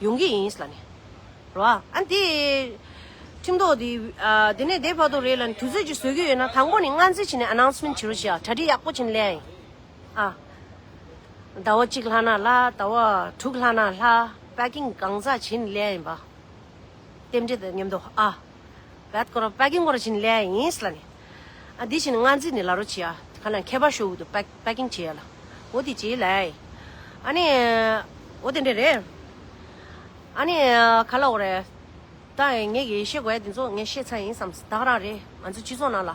ཡོང་གི་ཡིན་ལབ་ནས། རོ་ཨ། ཨ་དེ། ཁྲིམས་ཐོག་དེ། ཨ་དེ་ནས་འདས་བར་དུ་རེད་ལབ་ནས་དུས་ཚོད་ཅིག་བཟོ་གི་ཡོད་ན་དང་པོ་ནས་སྔ་འཛི་བྱས་ནས་ཨ་ནའུན་སི་མེན་ཊི་བྱེད་རོགས་བྱེད་ཨ། གྲ་སྒྲིག་ཡག་པོ་བྱས་ནས་སླེབས་ཡ་ཡིན། ཨ། ཟླ་བ་གཅིག་ལྷག་ན་ལྷག་ཟླ་བ་དྲུག་ལྷག་ན་ལྷག་པེ་ཀིང་གང་ཟག་བྱིན་ལེ་ཡིན་པ། རྟེན་འབྲེལ་དང་མཉམ་དུ་ཨ། བད་སྐོར་པེ་ཀིང་སྐོར་བྱིན་ལེ་ཡིན་ལ་ནི། ཨ་འདི་བཞིན་ང་འཛི་ནི་ལ་རོ་བྱེད་ཨ། ཁ་ན་མཁས་པ་ཤོག་གུ་དུ་པེ་པེ་ཀིང་བྱེད་ཡ་ལ། འོ་དེ་བྱེད་ལ་ཡིན། ཨ་ནི། འོ་དེ་འདྲ་རེད། ཨ་ནི། ག་ལ་འོ་རེད། ད་ངས་ཀྱི་བཤད་དགོས་ཡ་དེ་ཚོ་ངས་བཤད་ཚར་ཡིན་བསམ། ད་ག་རང་རེད། ང་ཚོ་སྤྱི་ཚོགས་ནང་ལ་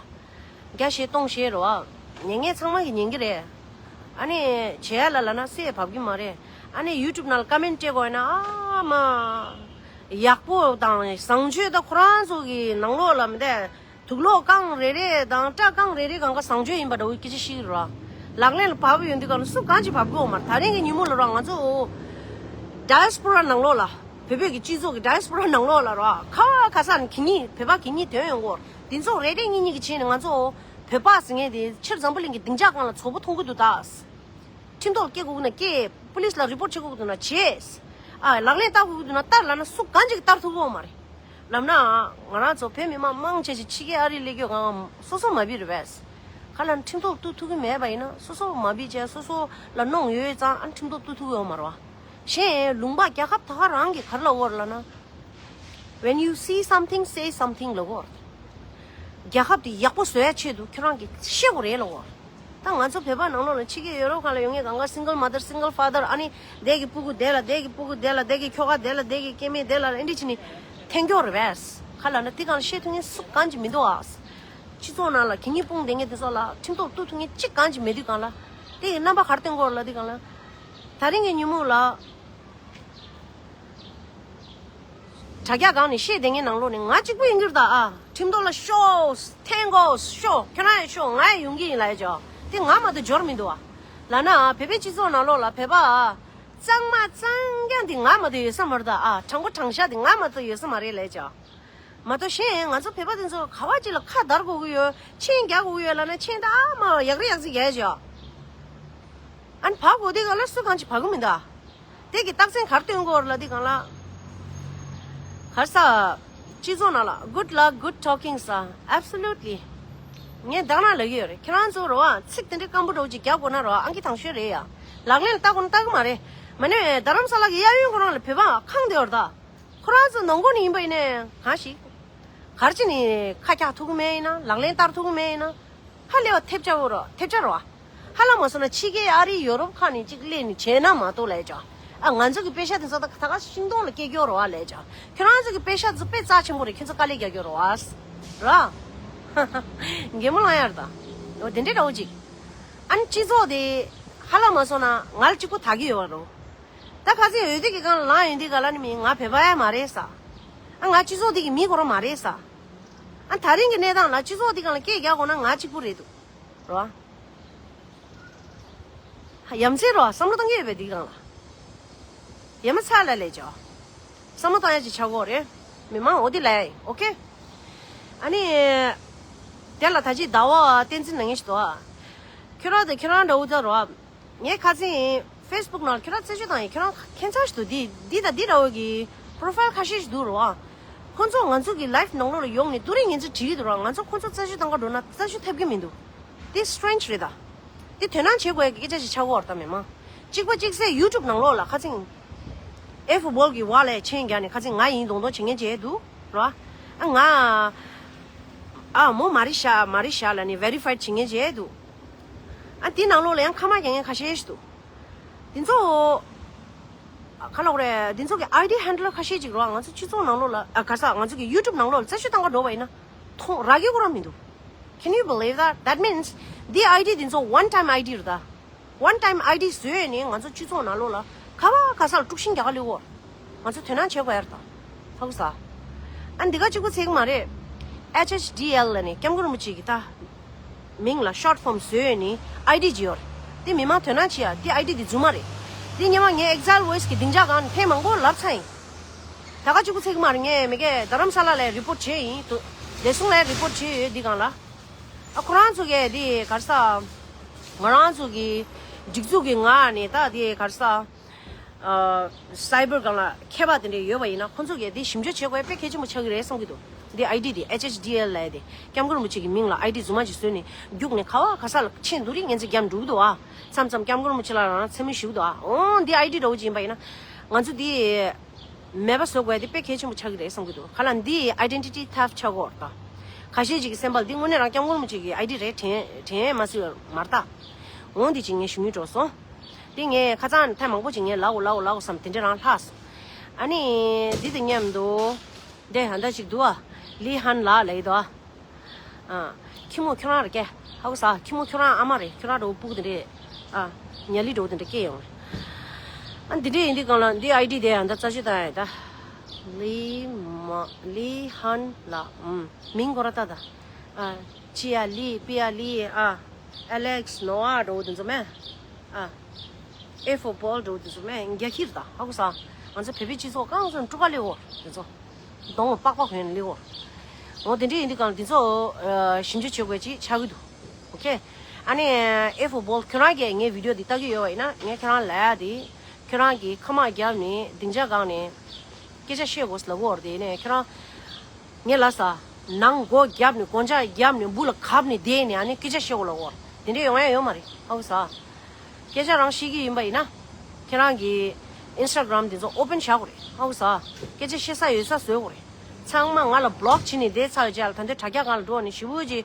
བརྒྱ་བཤད་སྟོང་བཤད་རེད་བ། ཉན་མཁན་ཚང་མ་གིས་ཉན་གྱི་རེད། ཨ་ནི་བྱེད་ཡ་ལ་ལབ་ན་སེ་བབ་ཀྱི་མ་རེད། ཨ་ནི་ཡུ་ཊུབ་ནང་ལ་ཀ་མེན་ཊི་སྤྲད་དགོས་ཡ་ན་ཨ་མ། ཡག་པོ་དང་བཟང་སྤྱོད་ད་ཁོ་རང་ཚོ་གི་ནང་ལོགས་ལ་མི་འདས། དུག་ལོག་རྐང་རེ་རེ་དང་སྐྲ་རྐང་རེ་རེ་གང་ག་བཟང་སྤྱོད་ཡིན་པ་འདྲ་བོ་སྐད་ཆ་བཤད་ཀྱི་རེད་བ། ལག་ལེན་ལ་བབ་ཡོང་དུས་གང་ལ་སུ་གང་ཅིག་བབ་ཀྱི་ཡོད་མ་རེད། ད་རིང་གི་ཉིན་མོ་ལ་ར་ང་ཚོ་ཌ་ཡ་སི་པོ་ར་ནང་ལོགས་ལ། བོད་བོད་ཀྱི་སྤྱི་ཚོགས་ཀྱི་ཌ་ཡ་སི་པོ་ར་ནང་ལོགས་ལ་ར་ཁ་བ་ཁ་ས་ནས་གད་སྙིགས་བོད་པ་གད་སྙིགས་ཐོན་ཡོང་གི་ཡོད་རེད། འདི་ཚོ་རེ་རེ་གཉིས་གཉིས་ཀྱི་བྱས་ནས་ང་ཚོ་བོད་པ་ཟེར་མཁན་དེ་ཕྱིར་འཛམ་བུ་གླིང་གི་སྡིངས་ཆ་སྒང་ལ་བཙོག་པ་མཐོང་གི་འདུག་ད། ཁྲིམས་ཐོག་ལ་སྐྱེལ་དགོས་ཀྱི་ན་སྐྱེལ། པུ་ལིས་ལ་རི་པོར་ཊི་བྱེད་དགོས་ཀྱི་འདུག་ན་བྱེད། ཨ་ལག་ལེན་བསྟར་དགོས་ཀྱི་འདུག་ན་བསྟར་ལབ་ན་སུ་གང་ཅིག་བསྟར་ཐུབ་ཀྱི་ཡོད་མ་རེད། ལབ་ན་ང་རང་ཚོ་བོད་མི་མང་མང་ཆེ་ཆེ་ཕྱི་རྒྱལ་ཨ་རི་སླེབས་རྒྱུ་གང་སོ་སོ་མ་བི་རེད་པས། ག་ལ་ཁྲིམས་ཐོག་གཏུག་ཐུབ་ཀྱི་མེད་པ་ཡིན་ན་སོ་སོ་མ་བི་བྱས་སོ་སོ་ལ་གནོང་ཡོད་ཙང་ཨ་ཁྲིམས་ཐོག་གཏུག་ཐུབ་ཀྱི་ཡོད་མ་རེད་བ། གཞན་ལུང་པ་རྒྱལ་ཁབ་ད་ག་རང་གིས་ག་རེ་ལབ་ཡོད་རེད་ལབ་ན། When you see something, say something ལབ་ཡོད་རེད། རྒྱལ་ཁབ་དེ་ཡག་པོ་བཟོ་ཡ་ཆེད་དུ་ཁྱོད་རང་གིས་ཤེས་དགོས་རེད་ལབ་ཡོད་རེད། ད་ང་ཚོ་བོད་པ་ནང་ལོགས་ལ་ཕྱི་རྒྱལ་ཡོ་རོབ་ཁག་ལ་ཡོད་མཁན་གང་ག་སིང་གལ་མ་དར་སིང་གལ་ཕ་དར་ཨ་ནི་དེ་གི་སྤུ་གུ་དེ་ལ་དེ་གི་སྤུ་གུ་དེ་ལ་དེ་གི་ཁྱོ་ག་དེ་ལ་དེ་གི་སྐྱེ་དམན་དེ་ལ་ཨེ་འདྲ་བྱས་ནས་འཐེན་ཀྱོག་རེད་པས། ག་ལབ་ན་དེ་གང་ལ་བཤད་ཐུབ་མཁན་སུ་གང་ཅིག་མི་འདུག་ཨ། སྤྱི་ཚོགས་ནང་ལ་གད་སྙིགས་སྤུངས་བསྡད་མཁན་དེ་ཚོ་ལ་ཁྲིམས་ཐོག་གཏུག་ཐུབ་མཁན་གཅིག་གང་ཅིག་མེད་དུས་གང་ལ། དེ་ཡི་རྣམ་པ་ག་རེ་སྟོན་གྱི་ཡོད་རེད་ལབ་དུས་གང་ལ། ད་རིང་གི་ཉིན་མོ་ལ། དྲ་རྒྱ་སྒང་ནས་བཤད་བསྡད་མཁན་ནང་ལོགས་ནས་ང་གཅིག་པུ་ཡིན་གྱི་རེད་ད་ཨ། ཁྲིམས་ཐོག་ལ་ཤོག་འཐེན་དགོས་ཤོག་ཁྱོད་རང་ཡང་ཤོག་ང་ཡང་ཡོང་གི་ཡིན་ལབ་ཡ་ཅོ། དེ་ང་མ་གཏོགས་འབྱོར་མི་འདུག་ཨ། ལབ་ན་ཨ་བོད་པའི་སྤྱི་ཚོགས་ནང་ལོགས་ལ་བོད་པ་ཨ། གཙང་མ་གཙང་རྐྱང་དེ་ང་མ་གཏོགས་ཡོད་ས་མ་རེད་ད་ཨ། དྲང་པོ་དྲང་བཞག་དེ་ང་མ་གཏོགས་ཡོད་ས་མ་རེད་ལབ་ཡ་ཅོ། མ་གཏོགས་གཞན་ང་ཚོ་བོད་པ་དེ་ཚོ་ག་བ་ཅིག་ལ་ཁ་བརྡར་དགོས་ཀྱི་ཡོད། མཆན་རྒྱག་དགོས་ཀྱི་ཡོད་ལབ་ན་མཆན་ད་ཨ་མ་ཡག་རེ་ཡག་ཚིག་རྒྱག་ཡ་ཅོ། ཨ་ནི་བག་གོ་དེ་ག་ལ་སུ་གང་ཅིག་བག་གི་མི་འདུག་ཨ། དེ་གི་རྟགས་མཚན་ག་རེ་སྟོན་གྱི་ཡོད་རེད་ལབ་དུས་གང་ལ། ག་རེ་ཟ། སྤྱི་ཚོགས་ནང་ལ་good luck, good talking ཟེར། Absolutely. ངས་དག་ན་ལབ་ཀྱི་ཡོད་རེད། ཁྱེད་རང་ཚོ་རོ་ཨ་ཚིག་དེ་འདྲའི་སྐམ་པོ་འདྲ་བོ་ཅིག་རྒྱག་དགོས་ན་རོ་ཨ་ཨང་ཀི་དང་ཤོས་རེད་ཡ། ལག་ལེན་ལ་བསྟར་དགོས་ན་བསྟར་གི་མ་རེད། མ་ནས་རྡ་རམ་ས་ལ་གི་གཡས་གཡོན་ཁོ་རང་ལ་བོད་པ་ཁེངས་བསྡད་ཡོད་རེད་ད། ཁོ་རང་ཚོ་ནང་སྒོ་ནས་ཡིན་པ་ཡིན་ནའི་གང་ཞིག་ག་རེ་བྱས་ནས་ཁ་རྒྱག་ཐུབ་ཀྱི་མེད་ཡིན་ན་ལག་ལེན་བསྟར་ཐུབ་ཀྱི་མེད་ཡིན་ན། ཧ་ལས་པ་ཐེབས་ཆག་རོ་ཐེབས་ཆག་རོ། ཧ་ལ་མ་སོང་ན་ཕྱི་རྒྱལ་ཨ་རི་ཡོ་རོབ་ཁག་ནས་གཅིག་སླེབས་ནས་བྱས་ན་མ་གཏོགས་ལས་ཀྱང་། ཨ་ང་ཚོ་གི་པེ་ཤ་དེ་ཚོ་ད་ད་ག་ཤིང་སྡོང་ལ་སྐྱེ་རྒྱུ་རོ་བ་ལས་ཀྱང་། ཁྱོད་རང་ཚོ་གི་པེ་ཤ་དེ་ཚོ་དཔེ་རྩ་ཆེན་པོ་རེད། ཁྱོད་ཚོ་དཀའ་ལས་རྒྱག་རྒྱུ་རོ་བ། ར། གད་མོ་ལངས་ཡར་ད། འོ་དེ་འདྲའི་འདྲ་བོ་ཅིག་ཨ་ནི་སྤྱི་ཚོགས་དེ་ཧ་ལ་མ་སོང་ན་ང་ལ་གཅིག་པུ་དག་གི་ཡོད་བ་རོ། ད་ཁ་སང་འོད་སྡེར་གྱི་སྒང་ལ་ལངས་ཡོང་དུས་ག་ལ་ནི་མི་ང་བོད་པ་ཡ་མ་རེད་ས། ཨ་ང་སྤྱི་ཚོགས་འདི་གི་མི་ཁོ་རང་མ་རེད་ས། ཨ་ད་རིང་གི་གནས་སྟངས་ལ་སྤྱི་ཚོགས་འདི་སྒང་ལ་སྐད་རྒྱག་དགོས་ན་ང་གཅིག་པུ་རེད་འདུག་རོ། ཡ་མཚན་རོ་བསམ་བློ་བཏང་གི་ཡོད་པས་འདི་སྒང་ལ། ཡ་མ་ཚ་ལ་ལས་ཅོ། བསམ་བློ་བཏང་ཡ་ཅིག་ཆགས་ཀྱི་ཡོད་རེད། མི་མང་འོ་དེ་ལས་ཨོ་ཁེ། ཨ་ནི། དེ་ལ་ད་ཅི་ཟླ་བ་བསྟན་འཛིན་ནང་ངེས་ཤིག་ཏོ། ཁྱོད་རང་དང་ཁྱོད་རང་འདྲ་བོ་ད་རོ། ངས་ཁ་སང་ཕེ་སི་བུག་ནང་ཁྱོད་རང་རྩད་གཅོད་བཏང་ཡིན། ཁྱོད་རང་ཁྱད་མཚར་ཞིག་འདུག་འདི་འདི་དང་འདི་འདྲ་བོ་གི་པོ་རོ་ཕའིལ་ཁ་ཤས་ཤིག་འདུག་རོ། ཁོང་ཚོ་ང་ཚོ་གི་ལའིབ་ནང་ལོགས་ལ་ཡོང་ནས་དུ་རིང་ངེད་ཚོ་བྲིས་ཀྱི་འདུག་རོ། ང་ཚོ་ཁོང་ཚོ་རྩད་གཅོད་བཏང་ག་འགྲོ་ན་རྩད་གཅོད་ཐེབས་ཀྱི་མི་འདུག་འདི་སི་ཊེ་རེན་ཇི་རེད་ད། འདི་དོ་སྣང་བྱེད་དགོས་ཡ་གི་སྐད་ཆ་ཞིག་ཆགས་ཀྱི་ཡོད་རེད་ད་མི་མང་། གཅིག་པ་གཅིག་སེ་ཡུ་ཊུབ་ནང་ལོགས་ལ་ཁ་སང་། ཨེ་ཕོ་བོལ་གི་བ་ལས་མཆན་རྒྱག་ནས་ཁ་སང་ང་ཡིན་མདོག་མདོག་བྱེད་མཁན་བྱས་འདུག་རོ། ཨ་ང་། ཨ་མོ་མ་རེད་ཤག་མ་རེད་ཤག་ལབ་ནས་ཝེ་རི་ཕའི་བྱེད་མཁན་བྱས་འདུག་ཨ་དེ་ནང་ལོགས་ལ་ཡང་ཁ་མ་རྒྱག་མཁན་ཁ་ཤས་ཤིག་འདུག་དེ་ཚོ། ཨ་ག་ལབ་དགོས་རེད། དེ་ཚོ་གི་ཨའི་ཌི་ཧན་ཌལ་ཁ་ཤས་ཅིག་རོ། ང་ཚོ་སྤྱི་ཚོགས་ནང་ལོགས་ལ་ཨ་ག་ས་ང་ཚོ་གི་ཡུ་ཊུབ་ནང་ལོགས་ལ་རྩད་གཅོད་བཏང་ག་འགྲོ་བ་ཡིན་ན། མཐོང་རག་གི་ཁོ་རང་མི་འདུག Can you believe that? That means འདི་ཨའི་ཌི་འདི་ཚོ་ཝན་ཊའིམ་ཨའི་ཌི་རེད་ད། ཝན་ཊའིམ་ཨའི་ཌི་བཟོས་ནས་ང་ཚོ་སྤྱི་ཚོགས་ནང་ལོགས་ལ་ག་བ་ག་ས་ལ་དཀྲུག་ཤིང་རྒྱག་ག་སླེབས་ཡོད། ང་ཚོ་དོ་སྣང་བྱེད་དགོས་ཡ་རེད་ད། ཧ་གོ་ས། ཨ་འདི་ག་གཅིག་པུ་ཚད་གི་མ་རེད། ཨེཆ་ཨེཆ་ཌི་ཨེལ་ལབ་ནས་སྐྱབས་མགོན་རིན་པོ་ཆེ་གི་ད། མིང་ལ་ཤོཊ་ཕོམ་བཟོས་ནས་ཨའི་ཌི་ཅིག་ཡོད་རེད། འདི་མི་མང་དོ་སྣང་བྱེད་ཡ་འདི་ཨའི་ཌི་འདི་རྫུན་མ་རེད། འདི་སྔོན་མ་ངས་ཨེག་ཛའིལ་ཝོ་ཡིས་གི་སྡིངས་ཆ་སྒང་ནས་ཐེངས་མང་པོ་ལབ་ཚར་ཡིན། ད་ག་གཅིག་པུ་ཚད་གི་མ་རེད། ངས་མི་སྒེར་རྡ་རམ་ས་ལ་ལ་རི་པོར་ཊ་བྱས་ཡིན། དུ་བདེ་སྲུང་ལ་རི་པོར་ཊ་བྱས་ཡོད་འདི་སྒང་ལ། ཨ་ཁོ་རང་ཚོ་གས་འདི་ག་རེ་ཟ། ང་རང་ཚོ་གི་སྒྲིག་འཛུགས་ཀྱི་ངག་ནས་ད་འདི་ག་རེ་ཟ། ཨ་སའི་བར་སྒང་ལ་མཁས་པ་དེ་འདྲ་ཡོད་པ་ཡིན་ན་ཁོང་ཚོ་གས་འདི་ཞིབ་འཇུག་བྱེད་དགོས་དཔེ་གལ་ཆེན་པོ་ཆགས་ཀྱི་རེད་བསམ་གྱི་འདུག་འདི་ཨའི་ཌི་འདི་ཨེཆ་ཨེཆ་ཌི་ཨེལ་ལབ་ཡ་དེ་སྐྱབས་མགོན་རིན་པོ་ཆེ་གི་མིང་ལ་ཨའི་ཌི་རྫུན་མ་ཅིག་བཟོས་ནས་རྒྱུགས་ནས་ག་བ་ག་ས་ལ་མཆན་དུ་རིང་ངེད་ཚོ་བརྒྱབ་འགྲོ་གི་འདུག་ཨ། མཚམས་མཚམས་སྐྱབས་མགོན་རིན་པོ་ཆེ་ལ་རང་མཚན་སྨད་ཞུ་གི་འདུག་ཨ། འོ་འདི་ཨའི་ཌི་འདྲ་བོ་ཅིག་ཡིན་པ་ཡིན་ན་ང་ཚོ་འདི། མེད་པ་བཟོ་དགོས་དེ་དཔེ་གལ་ཆེན་པོ་ཆགས་ཀྱི་རེད་བསམ་གྱི་འདུག་ག་ལ་འདི་ཨའི་ཌེན་ཊི་ཊི་ཐེབ་ཆགས་ཀྱི་ཡོད་རེད་ད། ཁ་ཤས་ཅིག་གི་སེམས་པ་ལ་འདི་དངོས་གནས་རང་སྐྱབས་མགོན་རིན་པོ་ཆེ་གི་ཨའི་ཌི་རེད་དྲན་དྲན་མ་སྲིད་པ་མ་རེད་ད། འོང་འདི་ཅིག་ངས་ཞུ་སྙིང་འདོད་སོང་། འདི་ངས་ཁ་སང་ཐེངས་མང་པོ་ཅིག་ངས་ལབ་དགོས་ལབ་དགོས་ལབ་དགོས་བསམ་དེ་འདྲ་རང་ལྷག་སོང་། ཨ་ནི་འདི་དང་མཉམ་དུ། འདི་ཧ་འདྲ་ཅིག་འདུག་ཨ། ལི་ཧན་ལགས་ལབ་ཡི་འདུག་ཨ། ཨ། ཁྱི་མོ་ཁྱོད་རང་རེད་ཀྱེ། ཧ་གོ་ས། ཁྱི་མོ་ཁྱོད་རང་ཨ་མ་རེད། ཁྱོད་རང་འདྲ་བོ་སྤུ་གུ་དེ་འདྲས། ཨ། ཉ་ལི་འདྲ་བོ་དེ་འདྲས་སྐྱེས་ཡོང་རེད། ཨ་འདི་འདྲས་ཡིན་དུས་གང་ལ་འདི་ཨའི་ཌི་དེ་ཡང་ད་རྩད་གཅོད་བཏང་ཡ་ད། ལི་མ་ལི་ཧན་ལགས། ཨུམ། མིང་ཁོ་ར་ད་ད། ཨ། ཅི་ཡ་ལི་པི་ཡ་ལི་ཨ། ཨེ་ལེགས་ནོ་ཨ་འདྲ་བོ་དེ་ཚོ་མེད། ཨ། ཨེ་ཕོ་པོལ་འདྲ་བོ་དེ་ཚོ་མེད་རྒྱ་ཁྱིར་ད་ཧ་གོ་ས། ང་ཚོ་བོད་པའི་སྤྱི་ཚོགས་གང་ཚོ་དཀྲུག་ག་ལེ་འོ་དེ་ཚོ། གདོང་པགས་པ་གོན་ལེ་འོ། འོ་དེ་འདྲས་ཡིན་དུས་གང་དེ་ཚོ་ཞིབ་འཇུག་བྱེད་དགོས་ཅིག་ཆགས་ཀྱི་འདུག་ཨོ་ཁེ། ཨ་ནི་ཨེ་ཕོ་པོལ་ཁྱོད་རང་གིས་ངའི་བི་ཌིའོ་འདི་ལྟ་གི་ཡོད་པ་ཡིན་ན་ངས་ཁྱོད་རང་ལ་ཡ་དེ། ཁྱོད་རང་གིས་ཁ་མ་བརྒྱབ་ནས་སྡིངས་ཆ་སྒང་ནས་སྐད་ཆ་བཤད་དགོས་ལབ་གི་ཡོད་རེད་དེ་ནས་ཁྱོད་རང་། ངས་ལབ་ས། ནང་སྒོ་བརྒྱབ་ནས་སྒོ་ལྕགས་བརྒྱབ་ནས་འབུ་ལ་གབ་ནས་བསྡད་ནས་ཨ་ནི་སྐད་ཆ་བཤད་དགོས་ལབ་གི་ཡོད་རེད། དེ་འདྲས་ཡོང་ཡ་ཡོད་མ་རེད་ཧ་གོ་ས། སྐད་ཆ་རང་བཤད་ཀྱི་ཡིན་པ་ཡིན་ན། ཁྱེད་རང་གི་ཨིན་སི་ཊ་གྷ་རམ་དེ་ཚོ་ཨོ་པན་བྱ་དགོས་རེད་ཧ་གོ་ས། སྐད་ཆ་བཤད་ས་ཡོད་ས་བཟོ་དགོས་རེད། ཚང་མ་ང་ལ་བི་ལོག་བྱས་ནས་བསྡད་ཚར་བའི་རྗེས་ལ་ད་འདོད་དྲ་རྒྱ་སྒང་ལ་འགྲོ་ནས་ཞེ་པོ་ཅིག་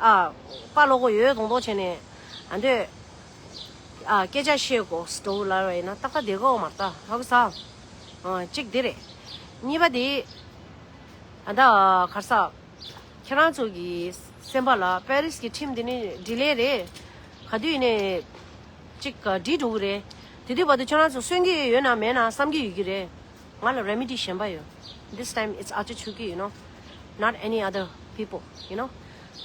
ཨ། དཔའ་བློ་ཁོག་ཡོད་མདོག་མདོག་བྱས་ནས། ཨ་འདོད། ཨ། སྐད་ཆ་བཤད་དགོས་སི་ཊོ་ལབ་པ་ཡིན་ན་ཏག་ཏག་བསྡད་ཀྱི་ཡོད་མ་རེད་ད་ཧ་གོ་ས། ཨ། གཅིག་དེ་རེད། གཉིས་པ་དེ། ཨ་ད་ག་རེ་ཟ། ཁྱེད་རང་ཚོ་གི་ སེམས་པ་ལ་པེ་རིས་ཀྱི་ཁྲིམས་འདི་ནི་ཌི་ལེ་རེད། ག་དུས་ཡིན་ནའི་ཅིག་འགྲིག་འགྲོ་གི་རེད། དེ་དུས་བར་དུ་ཁྱོད་རང་ཚོ་གསོན་གྱི་ཡོད་ན་མེད་ན་བསམ་གྱི་ཡོད་ཀྱི་རེད། ང་ལ་རེ་མི་ཌི་གཞན་པ་ཡོད། This time it's Acha Chuki, you know, not any other people, you know.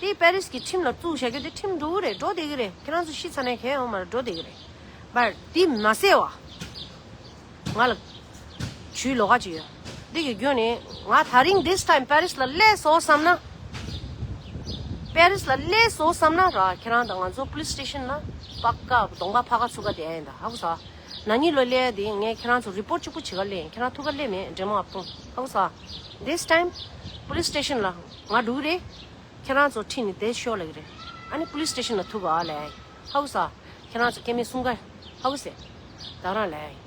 དེ་པེ་རིས་ཀྱི་ཁྲིམས་ལ་བཙུགས་བཞག་རྒྱུ་དེ་ཁྲིམས་འགྲོ་གི་རེད། འགྲོ་བསྡད་ཀྱི་རེད། ཁྱེད་རང་ཚོ་ཤི་ཚར་ནའི་གལ་ཡོད་མ་རེད། འགྲོ་བསྡད་ཀྱི་རེད། བར་དེ་མ་ཟད་བ། ང་ལ་ཇུས་ལོགས་ཀ་ཅིག་ཡོད། འདི་གི་རྒྱུ་ནི་ང་ད་རིང་this time པེ་རིས་ལ་སླེབས་སོང་བསམ་ན། པེ་རིས་ལ་སླེབས་སོང་བསམ་ན་ར། ཁྱེད་རང་དང་ང་ཚོ་པུ་ལིས་སི་ཊེ་ཤན་ལ་པ་ཀ་གདོང་པ་ཕ་ག་ཚུགས་ཀ་དེ་ཡིན་ད། ཧ་གོ་སོང་། ན་ནིང་ལོ་སླེབས་དེ་ངས་ཁྱེད་རང་ཚོ་རི་པོར་ཊི་གཅིག་པུ་བྱེད་ག་སླེབས་ཡིན། ཁྱེད་རང་ཐུག་ག་སླེབས་མེད། འདྲེ་མོ་ཨབ་ཐུང་། ཧ་གོ་སོང་། This time པུ་ལིས་སི་ཊེ་ཤན་ལ་ང་འགྲོ་གི་རེད། ཁྱེད་རང་ཚོ་ཁྲིད་ནས་བསྡད་ཤོག་ལབ་ཀྱི་རེད། ཨ་ནི་པུ་ལིས་སི་ཊེ་ཤན་ལ་ཐུག་ག་ལབ་ཡིན། ཧ་གོ་སོང་། ཁྱེད་རང་ཚོ་སྐྱེ་དམན་གསུམ་ཀ་ཧ་གོ་སོང་། ད་རང་ལབ་ཡིན།